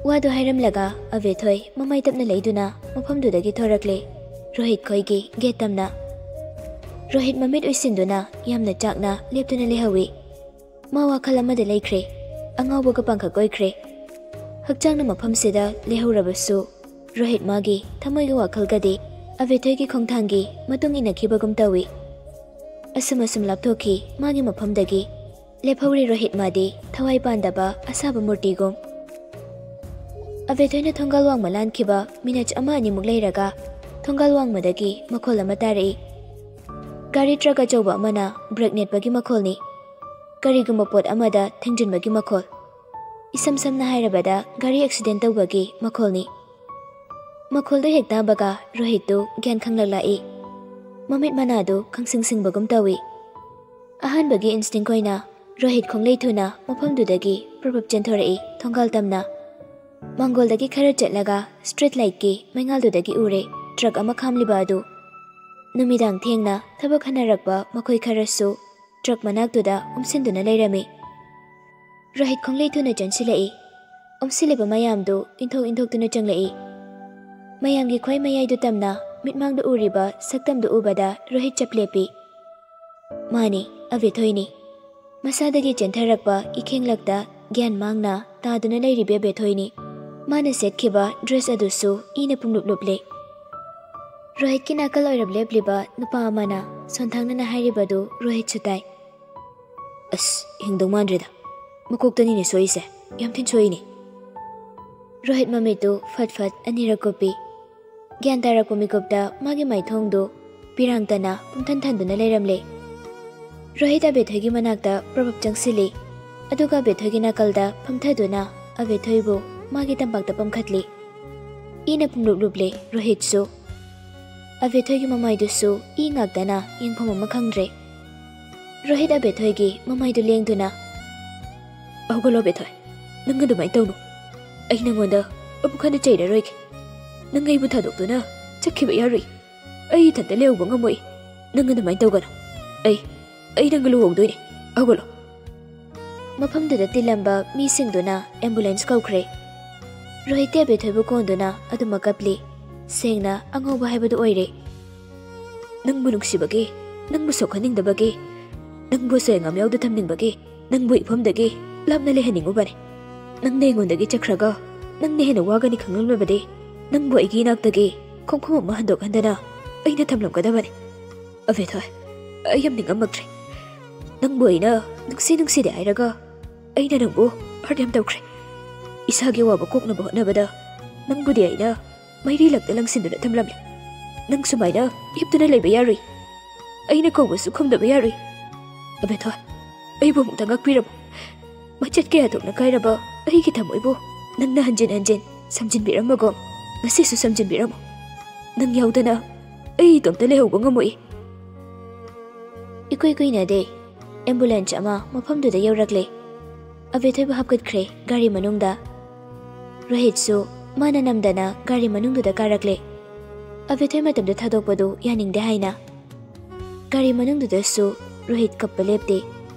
ꯋꯥꯗꯨ ꯍꯥꯏꯔꯝꯂꯒ ꯑꯕꯦꯊꯣꯏ ꯃꯃꯥꯏ ꯇꯞꯅ ꯂꯩꯗꯨꯅ ꯃꯐꯝꯗꯨꯗꯒꯤ ꯊꯣꯔꯛꯂꯦ꯫ ꯔꯣꯍꯤꯠ ꯈꯣꯏꯒꯤ ꯒꯦꯠ ꯇꯝꯅ꯫ ꯔꯣꯍꯤꯠ ꯃꯃꯤꯠ ꯎꯏꯁꯤꯟꯗꯨꯅ ꯌꯥꯝꯅ ꯆꯥꯛꯅ ꯂꯦꯞꯇꯨꯅ ꯂꯩꯍꯧꯏ꯫ ꯃꯥ ꯋꯥꯈꯜ ꯑꯃꯗ ꯂꯩꯈ꯭ꯔꯦ꯫ ꯑꯉꯥꯎꯕꯒ ꯄꯥꯡꯈꯛ ꯑꯣꯏꯈ꯭ꯔꯦ꯫ ꯍꯛꯆꯥꯡꯅ ꯃꯐꯝꯁꯤꯗ ꯂꯩꯍꯧꯔꯕꯁꯨ ꯔꯣꯍꯤꯠ ꯃꯥꯒꯤ ꯊꯃꯣꯏꯒꯤ ꯋꯥꯈꯜꯒꯗꯤ ꯑꯕꯦꯊꯣꯏꯒꯤ ꯈꯣꯡꯊꯥꯡꯒꯤ ꯃꯇꯨꯡ ꯏꯟꯅꯈꯤꯕꯒꯨꯝ ꯇꯧꯏ꯫ ꯑꯁꯨꯝ ꯑꯁꯨꯝ ꯂꯥꯞꯊꯣꯛꯈꯤ ꯃꯥꯒꯤ ꯃꯐꯝꯗꯒꯤ꯫ ꯂꯦꯞꯍꯧꯔꯤ ꯔꯣꯍꯤꯠ ꯃꯥꯗꯤ ꯊꯋꯥꯏ ꯄꯥꯟꯗꯕ ꯑꯁꯥꯕ ꯃꯨꯔꯇꯤꯒꯨꯝ꯫ ꯑꯕꯦꯊꯣꯏꯅ ꯊꯣꯡꯒꯥꯜ ꯋꯥꯡꯃ ꯂꯥꯟꯈꯤꯕ ꯃꯤꯅꯠ ꯑꯃ ꯑꯅꯤꯃꯨꯛ ꯂꯩꯔꯒ ꯊꯣꯡꯒꯥꯜ ꯋꯥꯡꯃꯗꯒꯤ ꯃꯈꯣꯜ ꯑꯃ ꯇꯥꯔꯛꯏ꯫ ꯒꯥꯔꯤ ꯇ꯭ꯔꯛ ꯑꯆꯧꯕ ꯑꯃꯅ ꯕ꯭ꯔꯦꯛ ꯅꯦꯠꯄꯒꯤ ꯃꯈꯣꯜꯅꯤ꯫ ꯀꯔꯤꯒꯨꯝꯕ ꯄꯣꯠ ꯑꯃꯗ ꯊꯦꯡꯖꯤꯟꯕꯒꯤ ꯃꯈꯣꯜ꯫ ꯏꯁꯝ ꯁꯝꯅ ꯍꯥꯏꯔꯕꯗ ꯒꯥꯔꯤ ꯑꯦꯛꯁꯤꯗꯦꯟ ꯇꯧꯕꯒꯤ ꯃꯈꯣꯜꯅꯤ꯫ ꯃꯈꯣꯜꯗꯨ ꯍꯦꯛ ꯇꯥꯕꯒ ꯔꯣꯍꯤꯠꯇꯨ ꯒ꯭ꯌꯥꯟ ꯈꯪꯂꯛꯂꯛꯏ꯫ ꯃꯃꯤꯠ ꯃꯅꯥꯗꯨ ꯈꯪꯁꯤꯡ ꯁꯤꯡꯕꯒꯨꯝ ꯇꯧꯏ꯫ ꯑꯍꯥꯟꯕꯒꯤ ꯏꯟꯁꯇꯤꯡ ꯑꯣꯏꯅ ꯔꯣꯍꯤꯠ ꯈꯣꯡꯂꯩ ꯊꯨꯅ ꯃꯐꯝꯗꯨꯗꯒꯤ ꯄ꯭ꯔꯞ ꯄ꯭ꯔꯞ ꯆꯦꯟꯊꯣꯔꯛꯏ, ꯊꯣꯡꯒꯥꯜ ꯇꯝꯅ꯫ ꯃꯥꯡꯒꯣꯜꯗꯒꯤ ꯈꯔ ꯆꯠꯂꯒ ꯁ꯭ꯇ꯭ꯔꯤꯠ ꯂꯥꯏꯠꯀꯤ ꯃꯩꯉꯥꯜꯗꯨꯗꯒꯤ ꯎꯔꯦ ꯇ꯭ꯔꯛ ꯑꯃ ꯈꯥꯝꯂꯤꯕ ꯑꯗꯨ꯫ ꯅꯨꯃꯤꯗꯥꯡ ꯊꯦꯡꯅ ꯊꯕꯛ ꯍꯟꯅꯔꯛꯄ ꯃꯈꯣꯏ ꯈꯔꯁꯨ ꯇ꯭ꯔꯛ ꯃꯅꯥꯛꯇꯨꯗ ꯑꯣꯝꯁꯤꯟꯗꯨꯅ ꯂꯩꯔꯝꯃꯤ꯫ ꯔꯣꯍꯤꯠ ꯈꯣꯡꯂꯩ ꯊꯨꯅ ꯆꯪꯁꯤꯜꯂꯛꯏ꯫ ꯑꯣꯝꯁꯤꯜꯂꯤꯕ ꯃꯌꯥꯝꯗꯨ ꯏꯟꯊꯣꯛ ꯏꯟꯊꯣꯛꯇꯨꯅ ꯆꯪꯂꯛꯏ꯫ ꯃꯌꯥꯝꯒꯤ ꯈ꯭ꯋꯥꯏ ꯃꯌꯥꯏꯗꯨ ꯇꯝꯅ ꯃꯤꯠꯃꯥꯡꯗ ꯎꯔꯤꯕ ꯁꯛꯇꯝꯗꯨ ꯎꯕꯗ ꯔꯣꯍꯤꯠ ꯆꯞ ꯂꯦꯞꯄꯤ꯫ ꯃꯥꯅꯤ, ꯑꯕꯦꯊꯣꯏꯅꯤ꯫ ꯃꯁꯥꯗꯒꯤ ꯆꯦꯟꯊꯔꯛꯄ ꯏꯈꯦꯡꯂꯛꯇ ꯒ꯭ꯌꯥꯟ ꯃꯥꯡꯅ ꯇꯥꯗꯨꯅ ꯂꯩꯔꯤꯕꯤ ꯑꯕꯦꯊꯣꯏꯅꯤ꯫ ꯃꯥꯅ ꯁꯦꯠꯈꯤꯕ ꯗ꯭ꯔꯦꯁ ꯑꯗꯨꯁꯨ ꯏꯅ ꯄꯨꯡꯂꯨꯞ ꯂꯨꯞꯂꯤ꯫ ꯔꯣꯍꯤꯠꯀꯤ ꯅꯥꯀꯜ ꯑꯣꯏꯔꯞ ꯂꯦꯞꯂꯤꯕ ꯅꯨꯄꯥ ꯑꯃꯅ ꯁꯣꯟꯊꯥꯡꯅꯅ ꯍꯥꯏꯔꯤꯕꯗꯨ ꯔꯣꯍꯤꯠꯁꯨ ꯇꯥꯏ꯫ "ꯑꯁ, ꯍꯤꯡꯗꯧ ꯃꯥꯟꯗ꯭ꯔꯦꯗ꯫ ꯃꯀꯣꯛꯇꯅꯤꯅꯦ ꯁꯣꯛꯏꯁꯦ꯫ ꯌꯥꯝ ꯊꯤꯅ ꯁꯣꯛꯏꯅꯦ꯫" ꯔꯣꯍꯤꯠ ꯃꯃꯤꯠꯇꯨ ꯐꯠ ꯐꯠ ꯑꯅꯤꯔꯛ ꯀꯨꯞꯄꯤ꯫ ꯒ꯭ꯌꯥꯟ ꯇꯥꯔꯛꯄ ꯃꯤꯀꯨꯞꯇ ꯃꯥꯒꯤ ꯃꯥꯏꯊꯣꯡꯗꯨ ꯄꯤꯔꯥꯡꯇꯅ ꯄꯨꯝꯊꯟ ꯊꯟꯗꯨꯅ ꯂꯩꯔꯝꯂꯦ꯫ ꯔꯣꯍꯤꯠ ꯑꯕꯦꯊꯣꯏꯒꯤ ꯃꯅꯥꯛꯇ ꯄ꯭ꯔꯞ ꯄ꯭ꯔꯞ ꯆꯪꯁꯤꯜꯂꯤ꯫ ꯑꯗꯨꯒ ꯑꯕꯦꯊꯣꯏꯒꯤ ꯅꯥꯀꯜꯗ ꯐꯝꯊꯗꯨꯅ ꯑꯕꯦꯊꯣꯏꯕꯨ ꯃꯥꯒꯤ ꯇꯝꯄꯥꯛꯇ ꯄꯝꯈꯠꯂꯤ꯫ ꯏꯅ ꯄꯨꯡꯂꯨꯞ ꯂꯨꯞꯂꯦ ꯔꯣꯍꯤꯠꯁꯨ꯫ ꯑꯕꯦꯊꯣꯏꯒꯤ ꯃꯃꯥꯏꯗꯨꯁꯨ ꯏ ꯉꯥꯛꯇꯅ ꯌꯦꯡꯐꯝ ꯑꯃ ꯈꯪꯗ꯭ꯔꯦ꯫ ꯔꯣꯍꯤꯠ ꯑꯕꯦꯊꯣꯏꯒꯤ ꯃꯃꯥꯏꯗꯨ ꯂꯦꯡꯗꯨꯅ, "ꯍꯧꯒꯠꯂꯣ ꯑꯕꯦꯊꯣꯏ, ꯅꯪ ꯑꯗꯨꯃꯥꯏꯅ ꯇꯧꯅꯨ꯫ ꯑꯩ ꯅꯪꯉꯣꯟꯗ ꯑꯃꯨꯛ ꯍꯟꯅ ꯆꯩꯔꯔꯣꯏꯒꯦ꯫ ꯅꯪ ꯑꯩꯕꯨ ꯊꯥꯗꯣꯛꯇꯨꯅ ꯆꯠꯈꯤꯕ ꯌꯥꯔꯣꯏ꯫ ꯑꯩ ꯏꯊꯟꯇ ꯂꯩꯍꯧꯕ ꯉꯝꯃꯣꯏ꯫ ꯅꯪ ꯑꯗꯨꯃꯥꯏꯅ ꯇꯧꯒꯅꯨ꯫ ꯑꯩ, ꯑꯩ ꯅꯪꯒ ꯂꯨꯍꯣꯡꯗꯣꯏꯅꯦ꯫ ꯍꯧꯒꯠꯂꯣ꯫" ꯃꯐꯝꯗꯨꯗ ꯇꯤꯜꯂꯝꯕ ꯃꯤꯁꯤꯡꯗꯨꯅ ꯑꯦꯝꯕꯨꯂꯦꯟꯁ ꯀꯧꯈ꯭ꯔꯦ꯫ ꯔꯣꯍꯤꯠꯇꯤ ꯑꯕꯦꯊꯣꯏꯕꯨ ꯀꯣꯟꯗꯨꯅ ꯑꯗꯨꯃꯛ ꯀꯞꯂꯤ꯫ ꯁꯦꯡꯅ ꯑꯉꯧꯕ ꯍꯥꯏꯕꯗꯨ ꯑꯣꯏꯔꯦ꯫ "ꯅꯪꯕꯨ ꯅꯨꯡꯁꯤꯕꯒꯤ, ꯅꯪꯕꯨ ꯁꯣꯛꯍꯟꯅꯤꯡꯗꯕꯒꯤ, ꯅꯪꯕꯨ ꯑꯁꯣꯏ ꯑꯉꯥꯝ ꯌꯥꯎꯗ ꯊꯝꯅꯤꯡꯕꯒꯤ, ꯅꯪꯕꯨ ꯏꯐꯝꯗꯒꯤ ꯂꯥꯞꯅ ꯂꯩꯍꯟꯅꯤꯡꯉꯨꯕꯅꯤ꯫ ꯅꯪꯅ ꯑꯩꯉꯣꯟꯗꯒꯤ ꯆꯠꯈ꯭ꯔꯒ ꯅꯪꯅ ꯍꯦꯟꯅ ꯋꯥꯒꯅꯤ ꯈꯪꯂꯝꯂꯕꯗꯤ, ꯅꯪꯕꯨ ꯑꯩꯒꯤ ꯏꯅꯥꯛꯇꯒꯤ ꯈꯣꯡꯐꯝ ꯑꯃ ꯍꯟꯗꯣꯛꯍꯟꯗꯅ ꯑꯩꯅ ꯊꯝꯂꯝꯒꯗꯕꯅꯤ꯫ ꯑꯕꯦꯊꯣꯏ, ꯑꯩ ꯌꯥꯝ ꯅꯤꯡꯉꯝꯃꯛꯇ꯭ꯔꯦ꯫ ꯅꯪꯕꯨ ꯑꯩꯅ ꯅꯨꯡꯁꯤ ꯅꯨꯡꯁꯤꯗꯦ ꯍꯥꯏꯔꯒ ꯑꯩꯅ ꯅꯪꯕꯨ ꯍꯔꯠ ꯌꯥꯝ ꯇꯧꯈ꯭ꯔꯦ꯫ ꯏꯁꯥꯒꯤ ꯑꯋꯥꯕ ꯀꯣꯛꯅꯕ ꯍꯣꯠꯅꯕꯗ ꯅꯪꯕꯨꯗꯤ ꯑꯩꯅ ꯃꯩꯔꯤ ꯂꯛꯇ ꯂꯪꯁꯤꯟꯗꯨꯅ ꯊꯝꯂꯝꯂꯦ꯫ ꯅꯪ ꯁꯨꯃꯥꯏꯅ ꯍꯤꯞꯇꯨꯅ ꯂꯩꯕ ꯌꯥꯔꯣꯏ꯫ ꯑꯩꯅ ꯀꯧꯕꯁꯨ ꯈꯨꯝꯗꯕ ꯌꯥꯔꯣꯏ꯫ ꯑꯕꯦꯊꯣꯏ, ꯑꯩꯕꯨ ꯑꯃꯨꯛꯇ ꯉꯥꯛꯄꯤꯔꯝꯃꯨ꯫ ꯃꯆꯦꯠ ꯀꯌꯥ ꯊꯣꯛꯅ ꯀꯥꯏꯔꯕ ꯑꯩꯒꯤ ꯊꯃꯣꯏꯕꯨ ꯅꯪꯅ ꯍꯟꯖꯤꯟ ꯍꯟꯖꯤꯟ ꯁꯝꯖꯤꯟꯕꯤꯔꯝꯕꯒꯨꯝ, ꯉꯁꯤꯁꯨ ꯁꯝꯖꯤꯟꯕꯤꯔꯝꯃꯨ꯫ ꯅꯪ ꯌꯥꯎꯗꯅ ꯑꯩ ꯏꯇꯣꯝꯇ ꯂꯩꯍꯧꯕ ꯉꯝꯃꯣꯏ꯫ ꯏꯀꯨꯏ ꯀꯨꯏꯅꯗꯦ, ꯑꯦꯝꯕꯨꯂꯦꯟꯁ ꯑꯃ ꯃꯐꯝꯗꯨꯗ ꯌꯧꯔꯛꯂꯦ꯫ ꯑꯕꯦꯊꯣꯏꯕꯨ ꯍꯥꯞꯀꯠꯈ꯭ꯔꯦ ꯒꯥꯔꯤ ꯃꯅꯨꯡꯗ꯫ ꯔꯣꯍꯤꯠꯁꯨ ꯃꯥꯅ ꯅꯝꯗꯅ ꯒꯥꯔꯤ ꯃꯅꯨꯡꯗꯨꯗ ꯀꯥꯔꯛꯂꯦ꯫ ꯑꯕꯦꯊꯣꯏ ꯃꯇꯝꯗ ꯊꯥꯗꯣꯛꯄꯗꯨ ꯌꯥꯅꯤꯡꯗꯦ ꯍꯥꯏꯅ꯫ ꯒꯥꯔꯤ ꯃꯅꯨꯡꯗꯨꯗꯁꯨ ꯔꯣꯍꯤꯠ ꯀꯞꯄ ꯂꯦꯞꯇꯦ꯫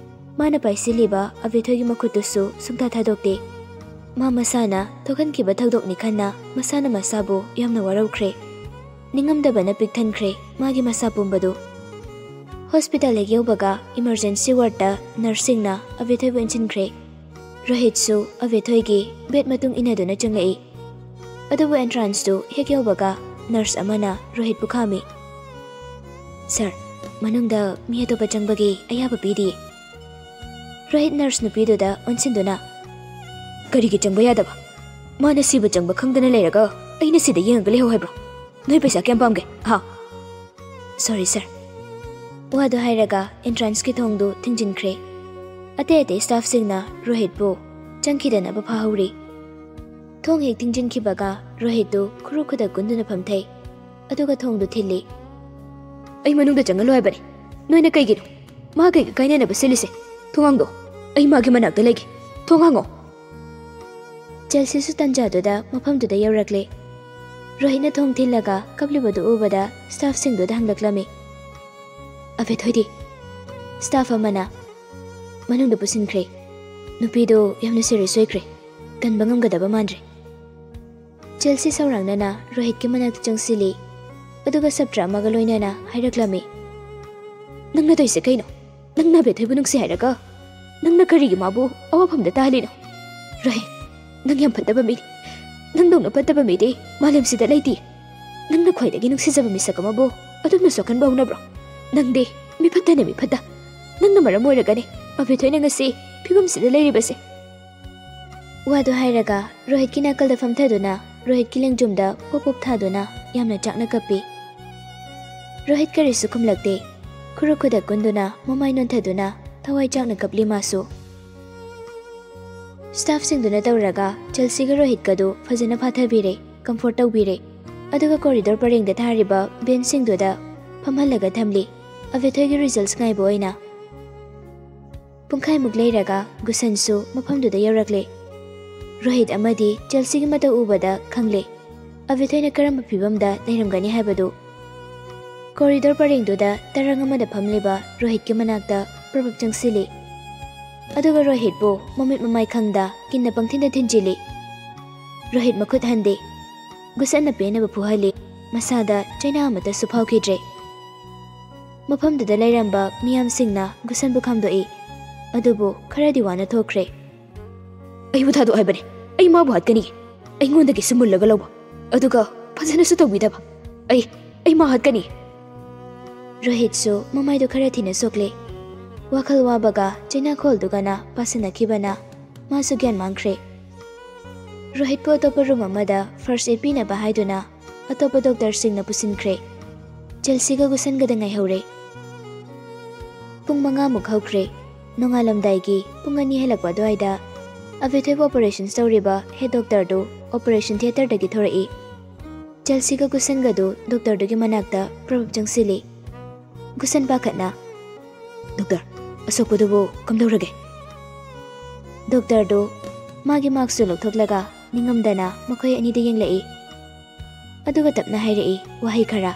ꯃꯥꯅ ꯄꯥꯏꯁꯤꯜꯂꯤꯕ ꯑꯕꯦꯊꯣꯏꯒꯤ ꯃꯈꯨꯠꯇꯨꯁꯨ ꯁꯨꯡꯊꯥ ꯊꯥꯗꯣꯛꯇꯦ꯫ ꯃꯥ ꯃꯁꯥꯅ ꯊꯣꯛꯍꯟꯈꯤꯕ ꯊꯧꯗꯣꯛꯅꯤ ꯈꯟꯅ ꯃꯁꯥꯅ ꯃꯁꯥꯕꯨ ꯌꯥꯝꯅ ꯋꯥꯔꯧꯈ꯭ꯔꯦ꯫ ꯅꯤꯡꯉꯝꯗꯕꯅ ꯄꯤꯛ ꯊꯟꯈ꯭ꯔꯦ ꯃꯥꯒꯤ ꯃꯁꯥ ꯄꯨꯝꯕꯗꯨ꯫ ꯍꯣꯁꯄꯤꯇꯥꯜ ꯍꯦꯛ ꯌꯧꯕꯒ ꯏꯃꯔꯖꯦꯟꯁꯤ ꯋꯥꯔꯗꯇ ꯅꯔꯁꯁꯤꯡꯅ ꯑꯕꯦꯊꯣꯏꯕꯨ ꯏꯟꯁꯤꯟꯈ꯭ꯔꯦ꯫ ꯔꯣꯍꯤꯠꯁꯨ ꯑꯕꯦꯊꯣꯏꯒꯤ ꯕꯦꯗ ꯃꯇꯨꯡ ꯏꯟꯅꯗꯨꯅ ꯆꯪꯂꯛꯏ꯫ ꯑꯗꯨꯕꯨ ꯑꯦꯟꯇ꯭ꯔꯥꯟꯁꯇꯨ ꯍꯦꯛ ꯌꯧꯕꯒ ꯅꯔꯁ ꯑꯃꯅ ꯔꯣꯍꯤꯠꯄꯨ ꯈꯥꯝꯃꯤ꯫ "ꯁꯥꯔ, ꯃꯅꯨꯡꯗ ꯃꯤ ꯑꯇꯣꯞꯄ ꯆꯪꯕꯒꯤ ꯑꯌꯥꯕ ꯄꯤꯔꯤꯌꯦ꯫" ꯔꯣꯍꯤꯠ ꯅꯔꯁ ꯅꯨꯄꯤꯗꯨꯗ ꯑꯣꯟꯁꯤꯟꯗꯨꯅ, "ꯀꯔꯤꯒꯤ ꯆꯪꯕ ꯌꯥꯗꯕ? ꯃꯥꯅ ꯁꯤꯕ ꯆꯪꯕ ꯈꯪꯗꯅ ꯂꯩꯔꯒ ꯑꯩꯅ ꯁꯤꯗ ꯌꯦꯡꯉꯒ ꯂꯩꯍꯧ ꯍꯥꯏꯕ꯭ꯔꯣ? ꯅꯣꯏ ꯄꯩꯁꯥ ꯀꯌꯥꯝ ꯄꯥꯝꯒꯦ? ꯍꯥ?" "ꯁꯣꯔꯤ, ꯁꯥꯔ꯫" ꯋꯥꯗꯨ ꯍꯥꯏꯔꯒ ꯑꯦꯟꯇ꯭ꯔꯥꯟꯁꯀꯤ ꯊꯣꯡꯗꯨ ꯊꯤꯡꯖꯤꯟꯈ꯭ꯔꯦ꯫ ꯑꯇꯩ ꯑꯇꯩ ꯁ꯭ꯇꯥꯐꯁꯤꯡꯅ ꯔꯣꯍꯤꯠꯄꯨ ꯆꯪꯈꯤꯗꯅꯕ ꯐꯥꯍꯧꯔꯤ꯫ ꯊꯣꯡ ꯍꯦꯛ ꯊꯤꯡꯖꯤꯟꯈꯤꯕꯒ ꯔꯣꯍꯤꯠꯇꯨ ꯈꯨꯔꯨ ꯈꯨꯗꯛ ꯀꯨꯟꯗꯨꯅ ꯐꯝꯊꯩ꯫ ꯑꯗꯨꯒ ꯊꯣꯡꯗꯨ ꯊꯤꯜꯂꯤ꯫ "ꯑꯩ ꯃꯅꯨꯡꯗ ꯆꯪꯍꯜꯂꯣ ꯍꯥꯏꯕꯅꯤ꯫ ꯅꯣꯏꯅ ꯀꯩꯒꯤꯅꯣ ꯃꯥ ꯀꯩꯒ ꯀꯥꯏꯅꯅꯕ ꯁꯤꯜꯂꯤꯁꯦ? ꯊꯣꯡ ꯍꯥꯡꯗꯣ꯫ ꯑꯩ ꯃꯥꯒꯤ ꯃꯅꯥꯛꯇ ꯂꯩꯒꯦ꯫ ꯊꯣꯡ ꯍꯥꯡꯉꯣ꯫" ꯆꯦꯜꯁꯤꯁꯨ ꯇꯟꯖꯥꯗꯨꯗ ꯃꯐꯝꯗꯨꯗ ꯌꯧꯔꯛꯂꯦ꯫ ꯔꯣꯍꯤꯠꯅ ꯊꯣꯡ ꯊꯤꯜꯂꯒ ꯀꯞꯂꯤꯕꯗꯨ ꯎꯕꯗ ꯁ꯭ꯇꯥꯐꯁꯤꯡꯗꯨꯗ ꯍꯪꯂꯛꯂꯝꯃꯤ, "ꯑꯕꯦꯊꯣꯏꯗꯤ?" ꯁ꯭ꯇꯥꯐ ꯑꯃꯅ, "ꯃꯅꯨꯡꯗ ꯄꯨꯁꯤꯟꯈ꯭ꯔꯦ꯫ ꯅꯨꯄꯤꯗꯨ ꯌꯥꯝꯅ ꯁꯤꯔꯤꯌꯁ ꯑꯣꯏꯈ꯭ꯔꯦ꯫ ꯀꯟꯕ ꯉꯝꯒꯗꯕ ꯃꯥꯟꯗ꯭ꯔꯦ꯫" ꯆꯦꯜꯁꯤ ꯁꯧꯔꯥꯡꯅꯅ ꯔꯣꯍꯤꯠꯀꯤ ꯃꯅꯥꯛꯇ ꯆꯪꯁꯤꯜꯂꯤ꯫ ꯑꯗꯨꯒ ꯁꯥꯇ꯭ꯔ ꯑꯃꯒ ꯂꯣꯏꯅꯅ ꯍꯥꯏꯔꯛꯂꯝꯃꯤ, "ꯅꯪꯅ ꯇꯧꯔꯤꯁꯦ ꯀꯩꯅꯣ? ꯅꯪꯅ ꯑꯕꯦꯊꯣꯏꯕꯨ ꯅꯨꯡꯁꯤ ꯍꯥꯏꯔꯒ ꯅꯪꯅ ꯀꯔꯤꯒꯤ ꯃꯥꯕꯨ ꯑꯋꯥꯐꯝꯗ ꯇꯥꯍꯜꯂꯤꯅꯣ? ꯔꯣꯍꯤꯠ, ꯅꯪ ꯌꯥꯝ ꯐꯠꯇꯕ ꯃꯤꯅꯤ꯫ ꯅꯪꯗꯧꯅ ꯐꯠꯇꯕ ꯃꯤꯗꯤ ꯃꯥꯂꯦꯝꯁꯤꯗ ꯂꯩꯇꯦ꯫ ꯅꯪꯅ ꯈ꯭ꯋꯥꯏꯗꯒꯤ ꯅꯨꯡꯁꯤꯖꯕ ꯃꯤꯁꯛ ꯑꯃꯕꯨ ꯑꯗꯨꯝꯅ ꯁꯣꯛꯍꯟꯕ ꯍꯧꯅꯕ꯭ꯔꯣ? ꯅꯪꯗꯤ ꯃꯤꯐꯠꯇꯅ ꯃꯤꯐꯠꯇ꯫ ꯅꯪꯅ ꯃꯔꯝ ꯑꯣꯏꯔꯒꯅꯤ ꯑꯕꯦꯊꯣꯏꯅ ꯉꯁꯤ ꯐꯤꯕꯝꯁꯤꯗ ꯂꯩꯔꯤꯕꯁꯦ꯫" ꯋꯥꯗꯨ ꯍꯥꯏꯔꯒ ꯔꯣꯍꯤꯠꯀꯤ ꯅꯥꯀꯜꯗ ꯐꯝꯊꯗꯨꯅ ꯔꯣꯍꯤꯠꯀꯤ ꯂꯦꯡꯖꯨꯝꯗ ꯄꯣꯞ ꯄꯣꯞ ꯊꯥꯗꯨꯅ ꯌꯥꯝꯅ ꯆꯥꯛꯅ ꯀꯞꯄꯤ꯫ ꯔꯣꯍꯤꯠ ꯀꯔꯤꯁꯨ ꯈꯨꯝꯂꯛꯇꯦ꯫ ꯈꯨꯔꯨ ꯈꯨꯗꯛ ꯀꯨꯟꯗꯨꯅ ꯃꯃꯥꯏ ꯅꯣꯟꯊꯗꯨꯅ ꯊꯋꯥꯏ ꯆꯥꯛꯅ ꯀꯞꯂꯤ ꯃꯥꯁꯨ꯫ ꯁ꯭ꯇꯥꯐꯁꯤꯡꯗꯨꯅ ꯇꯧꯔꯒ ꯆꯦꯜꯁꯤꯒ ꯔꯣꯍꯤꯠꯀꯗꯨ ꯐꯖꯅ ꯐꯥꯊꯕꯤꯔꯦ, ꯀꯝꯐꯣꯔꯠ ꯇꯧꯕꯤꯔꯦ꯫ ꯑꯗꯨꯒ ꯀꯣꯔꯤꯗꯣꯔ ꯄꯔꯦꯡꯗ ꯊꯥꯔꯤꯕ ꯕꯦꯟꯁꯁꯤꯡꯗꯨꯗ ꯐꯝꯍꯜꯂꯒ ꯊꯝꯂꯤ, ꯑꯕꯦꯊꯣꯏꯒꯤ ꯔꯤꯖꯜꯠꯁ ꯉꯥꯏꯕ ꯑꯣꯏꯅ꯫ ꯄꯨꯡꯈꯥꯏꯃꯨꯛ ꯂꯩꯔꯒ ꯒꯨꯁꯟꯁꯨ ꯃꯐꯝꯗꯨꯗ ꯌꯧꯔꯛꯂꯦ꯫ ꯔꯣꯍꯤꯠ ꯑꯃꯗꯤ ꯆꯦꯜꯁꯤꯒꯤ ꯃꯇꯧ ꯎꯕꯗ ꯈꯪꯂꯦ, ꯑꯕꯦꯊꯣꯏꯅ ꯀꯔꯝꯕ ꯐꯤꯕꯝꯗ ꯂꯩꯔꯝꯒꯅꯤ ꯍꯥꯏꯕꯗꯨ꯫ ꯀꯣꯔꯤꯗꯣꯔ ꯄꯔꯦꯡꯗꯨꯗ ꯇꯔꯪ ꯑꯃꯗ ꯐꯝꯂꯤꯕ ꯔꯣꯍꯤꯠꯀꯤ ꯃꯅꯥꯛꯇ ꯄ꯭ꯔꯞ ꯄ꯭ꯔꯞ ꯆꯪꯁꯤꯜꯂꯤ꯫ ꯑꯗꯨꯒ ꯔꯣꯍꯤꯠꯄꯨ ꯃꯃꯤꯠ ꯃꯃꯥꯏ ꯈꯪꯗ ꯀꯤꯟꯅ ꯄꯪꯊꯤꯟꯗ ꯊꯤꯟꯖꯤꯜꯂꯤ꯫ ꯔꯣꯍꯤꯠ ꯃꯈꯨꯠ ꯍꯟꯗꯦ꯫ ꯒꯨꯁꯟꯅ ꯄꯦꯟꯅꯕ ꯐꯨꯍꯜꯂꯤ꯫ ꯃꯁꯥꯗ ꯆꯩꯅꯥ ꯑꯃꯠꯇꯁꯨ ꯐꯥꯎꯈꯤꯗ꯭ꯔꯦ꯫ ꯃꯐꯝꯗꯨꯗ ꯂꯩꯔꯝꯕ ꯃꯤꯌꯥꯝꯁꯤꯡꯅ ꯒꯨꯁꯟꯕꯨ ꯈꯥꯝꯗꯣꯛꯏ꯫ ꯑꯗꯨꯕꯨ ꯈꯔꯗꯤ ꯋꯥꯅ ꯊꯣꯛꯈ꯭ꯔꯦ꯫ "ꯑꯩꯕꯨ ꯊꯥꯗꯣꯛ ꯍꯥꯏꯕꯅꯤ꯫ ꯑꯩ ꯃꯥꯕꯨ ꯍꯥꯠꯀꯅꯤ꯫ ꯑꯩꯉꯣꯟꯗꯒꯤꯁꯨ ꯃꯨꯜꯂꯒ ꯂꯧꯕ꯫ ꯑꯗꯨꯒ ꯐꯖꯅꯁꯨ ꯇꯧꯕꯤꯗꯕ꯫ ꯑꯩ, ꯑꯩ ꯃꯥ ꯍꯥꯠꯀꯅꯤ꯫" ꯔꯣꯍꯤꯠꯁꯨ ꯃꯃꯥꯏꯗꯨ ꯈꯔ ꯊꯤꯅ ꯁꯣꯛꯂꯦ꯫ ꯋꯥꯈꯜ ꯋꯥꯕꯒ ꯆꯩꯅꯥꯈꯣꯜꯗꯨꯒꯅ ꯄꯥꯁꯟꯅꯈꯤꯕꯅ ꯃꯥꯁꯨ ꯒ꯭ꯌꯥꯟ ꯃꯥꯡꯈ꯭ꯔꯦ꯫ ꯔꯣꯍꯤꯠꯄꯨ ꯑꯇꯣꯞꯄ ꯔꯨꯝ ꯑꯃꯗ ꯐꯥꯔꯁ ꯑꯦꯗ ꯄꯤꯅꯕ ꯍꯥꯏꯗꯨꯅ ꯑꯇꯣꯞꯄ ꯗꯣꯛꯇꯔꯁꯤꯡꯅ ꯄꯨꯁꯤꯟꯈ꯭ꯔꯦ꯫ ꯆꯦꯜꯁꯤꯒ ꯒꯨꯁꯟꯒꯗ ꯉꯥꯏꯍꯧꯔꯦ꯫ ꯄꯨꯡ ꯃꯉꯥꯃꯨꯛ ꯍꯧꯈ꯭ꯔꯦ꯫ ꯅꯣꯡꯉꯥꯜꯂꯝꯗꯥꯏꯒꯤ ꯄꯨꯡ ꯑꯅꯤ ꯍꯦꯜꯂꯛꯄ ꯑꯗꯨꯋꯥꯏꯗ ꯑꯕꯦꯊꯣꯏꯕꯨ ꯑꯣꯄꯔꯦꯁꯟ ꯇꯧꯔꯤꯕ ꯍꯦꯗ ꯗꯣꯛꯇꯔꯗꯨ ꯑꯣꯄꯔꯦꯁꯟ ꯊꯤꯌꯦꯇꯔꯗꯒꯤ ꯊꯣꯔꯛꯏ꯫ ꯆꯦꯜꯁꯤꯒ ꯒꯨꯁꯟꯒꯗꯨ ꯗꯣꯛꯇꯔꯗꯨꯒꯤ ꯃꯅꯥꯛꯇ ꯄ꯭ꯔꯞ ꯆꯪꯁꯤꯜꯂꯤ꯫ ꯒꯨꯁꯟ ꯄꯥꯈꯠꯅ, "ꯗꯣꯛꯇꯔ, ꯑꯁꯣꯛꯄꯗꯨꯕꯨ ꯀꯝꯗꯧꯔꯒꯦ?" ꯗꯣꯛꯇꯔꯗꯨ ꯃꯥꯒꯤ ꯃꯥꯛꯁꯇꯨ ꯂꯧꯊꯣꯛꯂꯒ ꯅꯤꯡꯉꯝꯗꯅ ꯃꯈꯣꯏ ꯑꯅꯤꯗ ꯌꯦꯡꯂꯛꯏ꯫ ꯑꯗꯨꯒ ꯇꯞꯅ ꯍꯥꯏꯔꯛꯏ ꯋꯥꯍꯩ ꯈꯔ꯫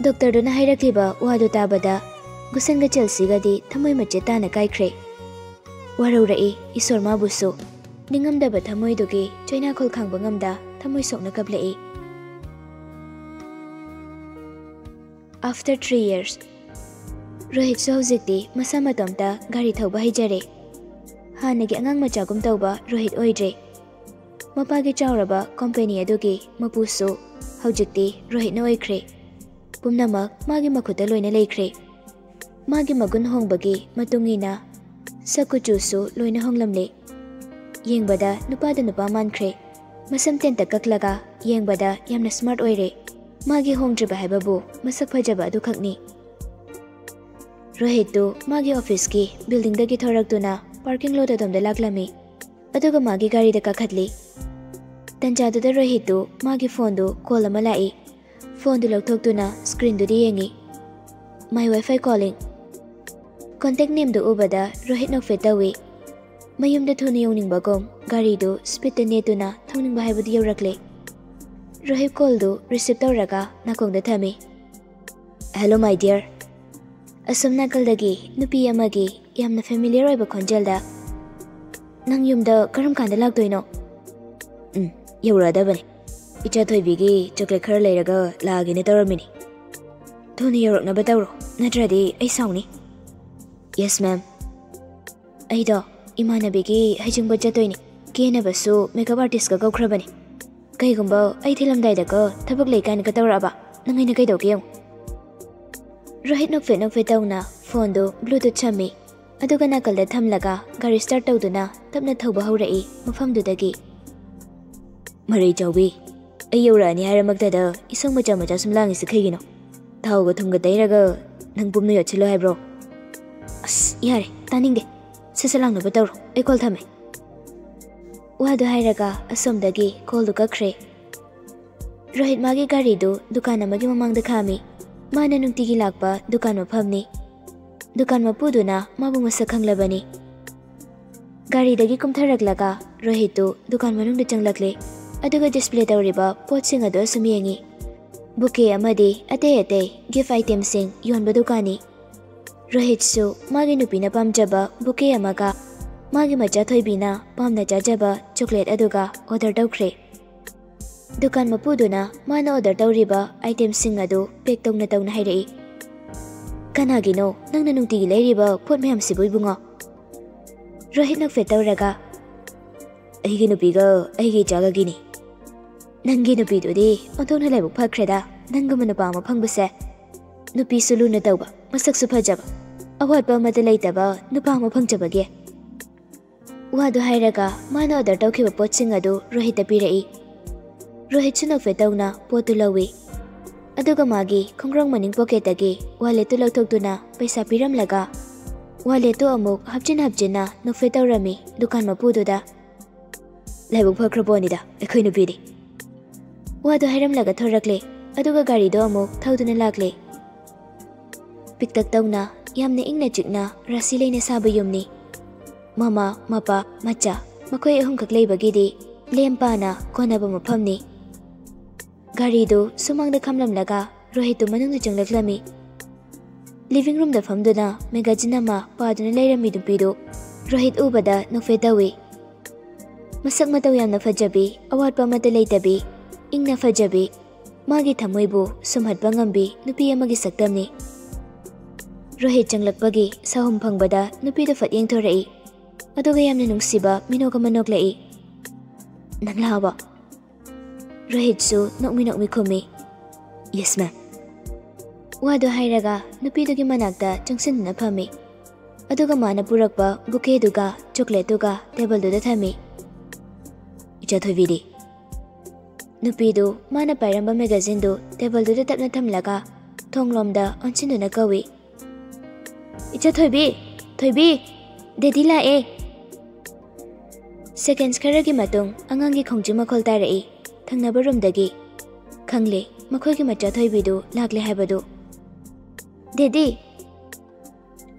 ꯗꯣꯛꯇꯔꯗꯨꯅ ꯍꯥꯏꯔꯛꯂꯤꯕ ꯋꯥꯗꯨ ꯇꯥꯕꯗ ꯒꯨꯁꯟꯒ ꯆꯦꯜꯁꯤꯒꯗꯤ ꯊꯃꯣꯏ ꯃꯆꯦꯠ ꯇꯥꯅ ꯀꯥꯏꯈ꯭ꯔꯦ꯫ ꯋꯥꯔꯧꯔꯛꯏ ꯏꯁꯣꯔ ꯃꯥꯕꯨꯁꯨ꯫ ꯅꯤꯡꯉꯝꯗꯕ ꯊꯃꯣꯏꯗꯨꯒꯤ ꯆꯩꯅꯥꯈꯣꯜ ꯈꯥꯡꯕ ꯉꯝꯗ ꯊꯃꯣꯏ ꯁꯣꯛꯅ ꯀꯞꯂꯛꯏ꯫ After three years, ꯔꯣꯍꯤꯠꯁꯨ ꯍꯧꯖꯤꯛꯇꯤ ꯃꯁꯥ ꯃꯇꯣꯝꯇ ꯒꯥꯔꯤ ꯊꯧꯕ ꯍꯩꯖꯔꯦ꯫ ꯍꯥꯟꯅꯒꯤ ꯑꯉꯥꯡ ꯃꯆꯥꯒꯨꯝ ꯇꯧꯕ ꯔꯣꯍꯤꯠ ꯑꯣꯏꯗ꯭ꯔꯦ꯫ ꯃꯄꯥꯒꯤ ꯆꯥꯎꯔꯕ ꯀꯣꯝꯄꯦꯅꯤ ꯑꯗꯨꯒꯤ ꯃꯄꯨꯁꯨ ꯍꯧꯖꯤꯛꯇꯤ ꯔꯣꯍꯤꯠꯅ ꯑꯣꯏꯈ꯭ꯔꯦ꯫ ꯄꯨꯝꯅꯃꯛ ꯃꯥꯒꯤ ꯃꯈꯨꯠꯇ ꯂꯣꯏꯅ ꯂꯩꯈ꯭ꯔꯦ꯫ ꯃꯥꯒꯤ ꯃꯒꯨꯟ ꯍꯣꯡꯕꯒꯤ ꯃꯇꯨꯡ ꯏꯟꯅ ꯁꯛ ꯀꯨꯆꯨꯁꯨ ꯂꯣꯏꯅ ꯍꯣꯡꯂꯝꯂꯦ꯫ ꯌꯦꯡꯕꯗ ꯅꯨꯄꯥꯗ ꯅꯨꯄꯥ ꯃꯥꯟꯈ꯭ꯔꯦ꯫ ꯃꯁꯝ ꯇꯦꯟꯇꯛ ꯀꯛꯂꯒ ꯌꯦꯡꯕꯗ ꯌꯥꯝꯅ ꯁ꯭ꯃꯥꯔꯠ ꯑꯣꯏꯔꯦ꯫ ꯃꯥꯒꯤ ꯍꯣꯡꯗ꯭ꯔꯤꯕ ꯍꯥꯏꯕꯕꯨ ꯃꯁꯛ ꯐꯖꯕ ꯑꯗꯨꯈꯛꯅꯤ꯫ ꯔꯣꯍꯤꯠꯇꯨ ꯃꯥꯒꯤ ꯑꯣꯐꯤꯁꯀꯤ ꯕꯤꯜꯗꯤꯡꯗꯒꯤ ꯊꯣꯔꯛꯇꯨꯅ ꯄꯥꯔꯀꯤꯡ ꯂꯣꯠ ꯑꯗꯣꯝꯗ ꯂꯥꯛꯂꯝꯃꯤ꯫ ꯑꯗꯨꯒ ꯃꯥꯒꯤ ꯒꯥꯔꯤꯗ ꯀꯥꯈꯠꯂꯤ꯫ ꯇꯟꯖꯥꯗꯨꯗ ꯔꯣꯍꯤꯠꯇꯨ ꯃꯥꯒꯤ ꯐꯣꯟꯗꯨ ꯀꯣꯜ ꯑꯃ ꯂꯥꯛꯏ꯫ ꯐꯣꯟꯗꯨ ꯂꯧꯊꯣꯛꯇꯨꯅ ꯁ꯭ꯀ꯭ꯔꯤꯟꯗꯨꯗ ꯌꯦꯡꯉꯤ꯫ "My Wi-Fi calling." ꯀꯣꯟꯇꯦꯛ ꯅꯦꯝꯗꯨ ꯎꯕꯗ ꯔꯣꯍꯤꯠ ꯅꯣꯛꯐꯦꯠ ꯇꯧꯏ꯫ ꯃꯌꯨꯝꯗ ꯊꯨꯅ ꯌꯧꯅꯤꯡꯕꯒꯨꯝ ꯒꯥꯔꯤꯗꯨ ꯁ꯭ꯄꯤꯠꯇ ꯅꯦꯠꯇꯨꯅ ꯊꯧꯅꯤꯡꯕ ꯍꯥꯏꯕꯗꯨ ꯌꯧꯔꯛꯂꯦ꯫ ꯔꯣꯍꯤꯠ ꯀꯣꯜꯗꯨ ꯔꯤꯁꯤꯞ ꯇꯧꯔꯒ ꯅꯥꯀꯣꯡꯗ ꯊꯝꯃꯤ꯫ "Hello, my dear." ꯑꯁꯣꯝ ꯅꯥꯀꯜꯗꯒꯤ ꯅꯨꯄꯤ ꯑꯃꯒꯤ ꯌꯥꯝꯅ ꯐꯦꯃꯤꯂꯤꯌꯔ ꯑꯣꯏꯕ ꯈꯣꯟꯖꯦꯜꯗ, "ꯅꯪ ꯌꯨꯝꯗ ꯀꯔꯝ ꯀꯥꯟꯗ ꯂꯥꯛꯇꯣꯏꯅꯣ?" "ꯎꯝ, ꯌꯧꯔꯛꯑꯗꯕꯅꯤ꯫ ꯏꯆꯥ ꯊꯣꯏꯕꯤꯒꯤ ꯆꯣꯀ꯭ꯂꯦꯠ ꯈꯔ ꯂꯩꯔꯒ ꯂꯥꯛꯑꯒꯦꯅ ꯇꯧꯔꯝꯃꯤꯅꯤ꯫ ꯊꯨꯅ ꯌꯧꯔꯛꯅꯕ ꯇꯧꯔꯣ, ꯅꯠꯇ꯭ꯔꯗꯤ ꯑꯩ ꯁꯥꯎꯅꯤ꯫" "Yes, ma'am." "ꯑꯩꯗꯣ ꯏꯃꯥꯟꯅꯕꯤꯒꯤ ꯍꯩꯖꯤꯡꯕ ꯆꯠꯇꯣꯏꯅꯤ꯫ ꯀꯦꯅꯕꯁꯨ ꯃꯦꯀꯞ ꯑꯥꯔꯇꯤꯁꯀ ꯀꯧꯈ꯭ꯔꯕꯅꯤ꯫ ꯀꯩꯒꯨꯝꯕ ꯑꯩ ꯊꯤꯜꯂꯝꯗꯥꯏꯗꯀ ꯊꯕꯛ ꯂꯩ ꯀꯥꯏꯅꯒ ꯇꯧꯔꯛꯑꯕ, ꯅꯪ ꯑꯩꯅ ꯀꯩꯗꯧꯒꯦ ꯌꯦꯡꯉꯨ꯫" ꯔꯣꯍꯤꯠ ꯅꯣꯛꯐꯦꯠ ꯅꯣꯛꯐꯦꯠ ꯇꯧꯅ ꯐꯣꯟꯗꯨ ꯕ꯭ꯂꯨꯇꯨꯠ ꯁꯝꯃꯤ꯫ ꯑꯗꯨꯒ ꯅꯥꯀꯜꯗ ꯊꯝꯂꯒ ꯒꯥꯔꯤ ꯁ꯭ꯇꯥꯔꯠ ꯇꯧꯗꯨꯅ ꯇꯞꯅ ꯊꯧꯕ ꯍꯧꯔꯛꯏ ꯃꯐꯝꯗꯨꯗꯒꯤ꯫ "ꯃꯔꯩ ꯆꯥꯎꯕꯤ, ꯑꯩ ꯌꯧꯔꯛꯑꯅꯤ ꯍꯥꯏꯔꯃꯛꯇꯗ ꯏꯁꯧ ꯃꯆꯥ ꯃꯆꯥ ꯁꯨꯝ ꯂꯥꯡꯉꯤꯁꯤ ꯀꯩꯒꯤꯅꯣ? ꯊꯥꯎꯒ ꯊꯨꯝꯒ ꯇꯩꯔꯒ ꯅꯪ ꯄꯨꯝꯅ ꯌꯣꯠꯁꯤꯜꯂꯣ ꯍꯥꯏꯕ꯭ꯔꯣ?" "ꯑꯁ, ꯌꯥꯔꯦ, ꯇꯥꯅꯤꯡꯗꯦ꯫ ꯁꯠ ꯁꯠ ꯂꯥꯡꯅꯕ ꯇꯧꯔꯣ, ꯑꯩ ꯀꯣꯜ ꯊꯝꯃꯦ꯫" ꯋꯥꯗꯨ ꯍꯥꯏꯔꯒ ꯑꯁꯣꯝꯗꯒꯤ ꯀꯣꯜꯗꯨ ꯀꯛꯈ꯭ꯔꯦ꯫ ꯔꯣꯍꯤꯠ ꯃꯥꯒꯤ ꯒꯥꯔꯤꯗꯨ ꯗꯨꯀꯥꯟ ꯑꯃꯒꯤ ꯃꯃꯥꯡꯗ ꯈꯥꯝꯃꯤ꯫ ꯃꯥꯅ ꯅꯨꯡꯇꯤꯒꯤ ꯂꯥꯛꯄ ꯗꯨꯀꯥꯟ ꯃꯐꯝꯅꯤ꯫ ꯗꯨꯀꯥꯟ ꯃꯄꯨꯗꯨꯅ ꯃꯥꯕꯨ ꯃꯁꯛ ꯈꯪꯂꯕꯅꯤ꯫ ꯒꯥꯔꯤꯗꯒꯤ ꯀꯨꯝꯊꯔꯛꯂꯒ ꯔꯣꯍꯤꯠꯇꯨ ꯗꯨꯀꯥꯟ ꯃꯅꯨꯡꯗ ꯆꯪꯂꯛꯂꯦ꯫ ꯑꯗꯨꯒ ꯗꯤꯁꯄ꯭ꯂꯦ ꯇꯧꯔꯤꯕ ꯄꯣꯠꯁꯤꯡ ꯑꯗꯨ ꯑꯁꯨꯝ ꯌꯦꯡꯉꯤ꯫ ꯕꯨꯀꯦ ꯑꯃꯗꯤ ꯑꯇꯩ ꯑꯇꯩ ꯒꯤꯐ ꯑꯥꯏꯇꯦꯝꯁꯤꯡ ꯌꯣꯟꯕ ꯗꯨꯀꯥꯟꯅꯤ꯫ ꯔꯣꯍꯤꯠꯁꯨ ꯃꯥꯒꯤ ꯅꯨꯄꯤꯅ ꯄꯥꯝꯖꯕ ꯕꯨꯀꯦ ꯑꯃꯒ ꯃꯥꯒꯤ ꯃꯆꯥ ꯊꯣꯏꯕꯤꯅ ꯄꯥꯝꯅ ꯆꯥꯖꯕ ꯆꯣꯀ꯭ꯂꯦꯠ ꯑꯗꯨꯒ ꯑꯣꯔꯗꯔ ꯇꯧꯈ꯭ꯔꯦ꯫ ꯗꯨꯀꯥꯟ ꯃꯄꯨꯗꯨꯅ ꯃꯥꯅ ꯑꯣꯔꯗꯔ ꯇꯧꯔꯤꯕ ꯑꯥꯏꯇꯦꯝꯁꯤꯡ ꯑꯗꯨ ꯄꯦꯛ ꯇꯧꯅ ꯇꯧꯅ ꯍꯥꯏꯔꯛꯏ꯫ "ꯀꯅꯥꯒꯤꯅꯣ ꯅꯪꯅ ꯅꯨꯡꯇꯤꯒꯤ ꯂꯩꯔꯤꯕ ꯄꯣꯠ ꯃꯌꯥꯝꯁꯤꯕꯨ, ꯏꯕꯨꯡꯉꯣ?" ꯔꯣꯍꯤꯠ ꯅꯣꯛꯐꯦꯠ ꯇꯧꯔꯒ, "ꯑꯩꯒꯤ ꯅꯨꯄꯤꯒ ꯑꯩꯒꯤ ꯏꯆꯥꯒꯒꯤꯅꯤ꯫ ꯅꯪꯒꯤ ꯅꯨꯄꯤꯗꯨꯗꯤ ꯑꯣꯟꯊꯣꯛꯅ ꯂꯥꯏꯕꯛ ꯐꯈ꯭ꯔꯦꯗ, ꯅꯪꯒꯨꯝꯕ ꯅꯨꯄꯥ ꯑꯃ ꯐꯪꯕꯁꯦ꯫ ꯅꯨꯄꯤꯁꯨ ꯂꯨꯅ ꯇꯧꯕ, ꯃꯁꯛꯁꯨ ꯐꯖꯕ, ꯑꯋꯥꯠꯄ ꯑꯃꯠꯇ ꯂꯩꯇꯕ ꯅꯨꯄꯥ ꯑꯃ ꯐꯪꯖꯕꯒꯤ꯫" ꯋꯥꯗꯨ ꯍꯥꯏꯔꯒ ꯃꯥꯅ ꯑꯣꯔꯗꯔ ꯇꯧꯈꯤꯕ ꯄꯣꯠꯁꯤꯡ ꯑꯗꯨ ꯔꯣꯍꯤꯠꯇ ꯄꯤꯔꯛꯏ꯫ ꯔꯣꯍꯤꯠꯁꯨ ꯅꯣꯛꯐꯦꯠ ꯇꯧꯅ ꯄꯣꯠꯇꯨ ꯂꯧꯏ꯫ ꯑꯗꯨꯒ ꯃꯥꯒꯤ ꯈꯣꯡꯒ꯭ꯔꯥꯎ ꯃꯅꯤꯡ ꯄꯣꯀꯦꯠꯇꯒꯤ ꯋꯥꯂꯦꯠꯇꯨ ꯂꯧꯊꯣꯛꯇꯨꯅ ꯄꯩꯁꯥ ꯄꯤꯔꯝꯂꯒ ꯋꯥꯂꯦꯠꯇꯨ ꯑꯃꯨꯛ ꯍꯥꯞꯆꯤꯟ ꯍꯥꯞꯆꯤꯟꯅ ꯅꯣꯛꯐꯦꯠ ꯇꯧꯔꯝꯃꯤ ꯗꯨꯀꯥꯟ ꯃꯄꯨꯗꯨꯗ꯫ "ꯂꯥꯏꯕꯛ ꯐꯈ꯭ꯔ ꯄꯣꯠꯅꯤꯗ ꯑꯩꯈꯣꯏ ꯅꯨꯄꯤꯗꯤ"꯫ ꯋꯥꯗꯨ ꯍꯥꯏꯔꯝꯂꯒ ꯊꯣꯔꯛꯂꯦ꯫ ꯑꯗꯨꯒ ꯒꯥꯔꯤꯗꯣ ꯑꯃꯨꯛ ꯊꯧꯗꯨꯅ ꯂꯥꯛꯂꯦ꯫ ꯄꯤꯛꯇꯛ ꯇꯧꯅ, ꯌꯥꯝꯅ ꯏꯪꯅ ꯆꯤꯛꯅ ꯔꯥꯁꯤ ꯂꯩꯅ ꯁꯥꯕ ꯌꯨꯝꯅꯤ꯫ ꯃꯃꯥ, ꯃꯄꯥ, ꯃꯆꯥ, ꯃꯈꯣꯏ ꯑꯍꯨꯝꯈꯛ ꯂꯩꯕꯒꯤꯗꯤ ꯂꯦꯝ ꯄꯥꯅ ꯀꯣꯟꯅꯕ ꯃꯐꯝꯅꯤ꯫ ꯒꯥꯔꯤꯗꯨ ꯁꯨꯃꯥꯡꯗ ꯈꯥꯝꯂꯝꯂꯒ ꯔꯣꯍꯤꯠꯇꯨ ꯃꯅꯨꯡꯗ ꯆꯪꯂꯛꯂꯝꯃꯤ꯫ ꯂꯤꯚꯤꯡ ꯔꯨꯝꯗ ꯐꯝꯗꯨꯅ ꯃꯦꯒꯥꯖꯤꯟ ꯑꯃ ꯄꯥꯗꯨꯅ ꯂꯩꯔꯝꯃꯤ ꯅꯨꯄꯤꯗꯨ ꯔꯣꯍꯤꯠ ꯎꯕꯗ ꯅꯣꯛꯐꯦꯠ ꯇꯧꯏ꯫ ꯃꯁꯛ ꯃꯇꯧ ꯌꯥꯝꯅ ꯐꯖꯕꯤ, ꯑꯋꯥꯠꯄ ꯑꯃꯠꯇ ꯂꯩꯇꯕꯤ, ꯏꯪꯅ ꯐꯖꯕꯤ, ꯃꯥꯒꯤ ꯊꯃꯣꯏꯕꯨ ꯁꯨꯝꯍꯠꯄ ꯉꯝꯕꯤ ꯅꯨꯄꯤ ꯑꯃꯒꯤ ꯁꯛꯇꯝꯅꯤ꯫ ꯔꯣꯍꯤꯠ ꯆꯪꯂꯛꯄꯒꯤ ꯁꯥꯍꯨꯝ ꯐꯪꯕꯗ ꯅꯨꯄꯤꯗꯨ ꯐꯠ ꯌꯦꯡꯊꯣꯔꯛꯏ꯫ ꯑꯗꯨꯒ ꯌꯥꯝꯅ ꯅꯨꯡꯁꯤꯕ ꯃꯤꯅꯣꯛ ꯑꯃ ꯅꯣꯛꯂꯛꯏ꯫ "ꯅꯪ ꯂꯥꯛꯑꯕꯣ?" ꯔꯣꯍꯤꯠꯁꯨ ꯅꯣꯛꯃꯤ ꯅꯣꯛꯃꯤ ꯈꯨꯝꯃꯤ, "Yes, ma'am." ꯋꯥꯗꯨ ꯍꯥꯏꯔꯒ ꯅꯨꯄꯤꯗꯨꯒꯤ ꯃꯅꯥꯛꯇ ꯆꯪꯁꯤꯟꯗꯨꯅ ꯐꯝꯃꯤ꯫ ꯑꯗꯨꯒ ꯃꯥꯅ ꯄꯨꯔꯛꯄ ꯕꯨꯀꯦꯗꯨꯒ ꯆꯣꯀ꯭ꯂꯦꯠꯇꯨꯒ ꯇꯦꯕꯜꯗꯨꯗ ꯊꯝꯃꯤ꯫ "ꯏꯆꯥ ꯊꯣꯏꯕꯤꯗꯤ?" ꯅꯨꯄꯤꯗꯨ ꯃꯥꯅ ꯄꯥꯏꯔꯝꯕ ꯃꯦꯒꯥꯖꯤꯟꯗꯨ ꯇꯦꯕꯜꯗꯨꯗ ꯇꯞꯅ ꯊꯝꯂꯒ ꯊꯣꯡꯂꯣꯝꯗ ꯑꯣꯟꯁꯤꯟꯗꯨꯅ ꯀꯧꯏ, "ꯏꯆꯥ ꯊꯣꯏꯕꯤ! ꯊꯣꯏꯕꯤ! ꯗꯦꯗꯤ ꯂꯥꯛꯑꯦ!" ꯁꯦꯀꯦꯟꯁ ꯈꯔꯒꯤ ꯃꯇꯨꯡ ꯑꯉꯥꯡꯒꯤ ꯈꯣꯡꯖꯤꯡ ꯃꯈꯣꯜ ꯇꯥꯔꯛꯏ ꯊꯪꯅꯕ ꯔꯨꯝꯗꯒꯤ꯫ ꯈꯪꯂꯦ, ꯃꯈꯣꯏꯒꯤ ꯃꯆꯥ ꯊꯣꯏꯕꯤꯗꯨ ꯂꯥꯛꯂꯦ ꯍꯥꯏꯕꯗꯨ꯫ "ꯗꯦꯗꯤ!"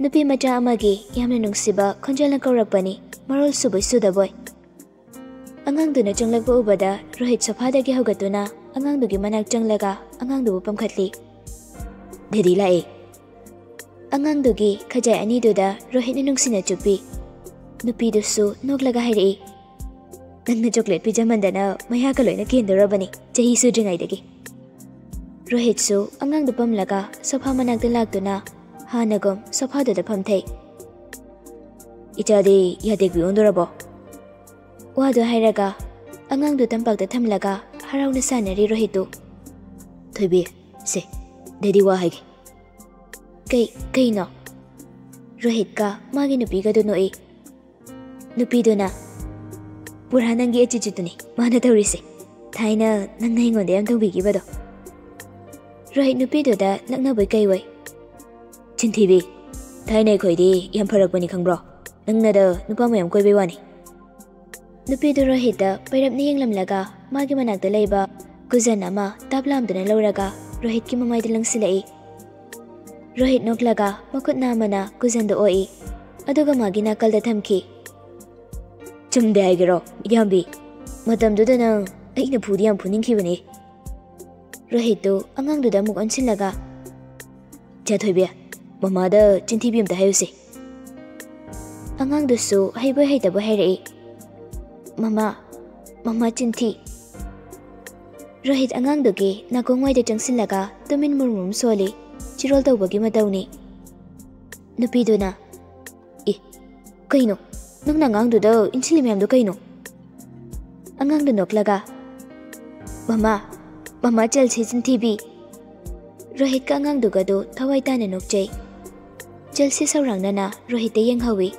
ꯅꯨꯄꯤ ꯃꯆꯥ ꯑꯃꯒꯤ ꯌꯥꯝꯅ ꯅꯨꯡꯁꯤꯕ ꯈꯣꯟꯖꯦꯜꯅ ꯀꯧꯔꯛꯄꯅꯤ, ꯃꯔꯣꯜ ꯁꯨꯕꯣꯏ ꯁꯨꯗꯕꯣꯏ꯫ ꯑꯉꯥꯡꯗꯨꯅ ꯆꯪꯂꯛꯄ ꯎꯕꯗ ꯔꯣꯍꯤꯠ ꯁꯣꯐꯥꯗꯒꯤ ꯍꯧꯒꯠꯇꯨꯅ ꯑꯉꯥꯡꯗꯨꯒꯤ ꯃꯅꯥꯛ ꯆꯪꯂꯒ ꯑꯉꯥꯡꯗꯨꯕꯨ ꯄꯝꯈꯠꯂꯤ꯫ "ꯗꯦꯗꯤ ꯂꯥꯛꯑꯦ!" ꯑꯉꯥꯡꯗꯨꯒꯤ ꯈꯖꯥꯏ ꯑꯅꯤꯗꯨꯗ ꯔꯣꯍꯤꯠꯅ ꯅꯨꯡꯁꯤꯅ ꯆꯨꯞꯄꯤ꯫ ꯅꯨꯄꯤꯗꯨꯁꯨ ꯅꯣꯛꯂꯒ ꯍꯥꯏꯔꯛꯏ, "ꯅꯪꯅ ꯆꯣꯀ꯭ꯂꯦꯠ ꯄꯤꯖꯃꯟꯗꯅ ꯃꯌꯥꯒ ꯂꯣꯏꯅ ꯀꯦꯟꯗꯧꯔꯕꯅꯤ ꯆꯍꯤ ꯁꯨꯗ꯭ꯔꯤꯉꯩꯗꯒꯤ"꯫ ꯔꯣꯍꯤꯠꯁꯨ ꯑꯉꯥꯡꯗꯨ ꯄꯝꯂꯒ ꯁꯣꯐꯥ ꯃꯅꯥꯛꯇ ꯂꯥꯛꯇꯨꯅ ꯍꯥꯟꯅꯒꯨꯝ ꯁꯣꯐꯥꯗꯨꯗ ꯐꯝꯊꯩ꯫ "ꯏꯆꯥꯗꯤ ꯌꯥꯇꯦꯛꯄꯤ ꯑꯣꯟꯗꯣꯔꯕꯣ?" ꯋꯥꯗꯨ ꯍꯥꯏꯔꯒ ꯑꯉꯥꯡꯗꯨ ꯇꯝꯄꯥꯛꯇ ꯊꯝꯂꯒ ꯍꯔꯥꯎꯅ ꯁꯥꯟꯅꯔꯤ ꯔꯣꯍꯤꯠꯇꯨ꯫ "ꯊꯣꯏꯕꯤ, ꯁꯦ, ꯗꯦꯗꯤ ꯋꯥ ꯍꯥꯏꯒꯦ"꯫ "ꯀꯩ, ꯀꯩꯅꯣ?" ꯔꯣꯍꯤꯠꯀ ꯃꯥꯒꯤ ꯅꯨꯄꯤꯒꯗꯨ ꯅꯣꯛꯏ꯫ ꯅꯨꯄꯤꯗꯨꯅ, "ꯄꯨꯔꯥ ꯅꯪꯒꯤ attitudeꯇꯨꯅꯤ ꯃꯥꯅ ꯇꯧꯔꯤꯁꯦ꯫ ꯊꯥꯏꯅ ꯅꯪꯅ ꯑꯩꯉꯣꯟꯗ ꯌꯥꯝ ꯇꯧꯕꯤꯈꯤꯕꯗꯣ"꯫ ꯔꯣꯍꯤꯠ ꯅꯨꯄꯤꯗꯨꯗ ꯂꯛꯅꯕꯣꯏ ꯀꯩꯑꯣꯏ꯫ "ꯆꯤꯟꯊꯤꯕꯤ, ꯊꯥꯏꯅ ꯑꯩꯈꯣꯏꯗꯤ ꯌꯥꯝ ꯐꯔꯛꯄꯅꯤ ꯈꯪꯕ꯭ꯔꯣ? ꯅꯪꯅꯗ ꯅꯨꯄꯥ ꯃꯌꯥꯝ ꯀꯣꯏꯕꯩ ꯋꯥꯅꯤ꯫" ꯅꯨꯄꯤꯗꯨ ꯔꯣꯍꯤꯠꯇ ꯄꯩꯔꯞꯅ ꯌꯦꯡꯂꯝꯂꯒ ꯃꯥꯒꯤ ꯃꯅꯥꯛꯇ ꯂꯩꯕ ꯀꯨꯖꯟ ꯑꯃ ꯇꯥꯞ ꯂꯥꯝꯗꯨꯅ ꯂꯧꯔꯒ ꯔꯣꯍꯤꯠꯀꯤ ꯃꯃꯥꯏꯗ ꯂꯪꯁꯤꯜꯂꯛꯏ꯫ ꯔꯣꯍꯤꯠ ꯅꯣꯛꯂꯒ ꯃꯈꯨꯠ ꯅꯥꯝꯃꯅ ꯀꯨꯖꯟꯗꯨ ꯑꯣꯛꯏ, ꯑꯗꯨꯒ ꯃꯥꯒꯤ ꯅꯥꯀꯜꯗ ꯊꯝꯈꯤ꯫ "ꯆꯨꯝꯗꯦ ꯍꯥꯏꯒꯦꯔꯣ, ꯏꯌꯥꯝꯕꯤ? ꯃꯇꯝꯗꯨꯗ ꯅꯪ ꯑꯩꯅ ꯐꯨꯗꯤ ꯌꯥꯝ ꯐꯨꯅꯤꯡꯈꯤꯕꯅꯤ꯫" ꯔꯣꯍꯤꯠꯇꯨ ꯑꯉꯥꯡꯗꯨꯗ ꯑꯃꯨꯛ ꯑꯣꯟꯁꯤꯜꯂꯒ, "ꯏꯆꯥ ꯊꯣꯏꯕꯤ, ꯃꯃꯥꯗ ꯆꯤꯟꯊꯤꯕꯤ ꯑꯝꯇ ꯍꯥꯏꯌꯨꯁꯦ꯫" ꯑꯉꯥꯡꯗꯨꯁꯨ ꯍꯩꯕꯣꯏ ꯍꯩꯇꯕꯣꯏ ꯍꯥꯏꯔꯛꯏ, "ꯃꯃꯥ, ꯃꯃꯥ ꯆꯤꯟꯊꯤ꯫" ꯔꯣꯍꯤꯠ ꯑꯉꯥꯡꯗꯨꯒꯤ ꯅꯥꯀꯣꯡꯋꯥꯏꯗ ꯆꯪꯁꯤꯜꯂꯒ ꯇꯨꯃꯤꯟ ꯃꯨꯔꯃꯨꯝ ꯁꯣꯜꯂꯤ꯫ ꯆꯤꯔꯣꯜ ꯇꯧꯕꯒꯤ ꯃꯇꯧꯅꯤ꯫ ꯅꯨꯄꯤꯗꯨꯅ, "ꯑꯦ, ꯀꯩꯅꯣ? ꯅꯪꯅ ꯑꯉꯥꯡꯗꯨꯗ ꯏꯟꯁꯤꯜꯂꯤ ꯃꯌꯥꯝꯗꯣ ꯀꯩꯅꯣ?" ꯑꯉꯥꯡꯗꯨ ꯅꯣꯛꯂꯒ, "ꯃꯃꯥ, ꯃꯃꯥ ꯆꯦꯜꯁꯤ ꯆꯤꯟꯊꯤꯕꯤ꯫" ꯔꯣꯍꯤꯠꯀ ꯑꯉꯥꯡꯗꯨꯒꯗꯨ ꯊꯋꯥꯏ ꯇꯥꯅ ꯅꯣꯛꯆꯩ꯫ ꯆꯦꯜꯁꯤ ꯁꯧꯔꯥꯡꯅꯅ ꯔꯣꯍꯤꯠꯇ ꯌꯦꯡꯍꯧꯏ꯫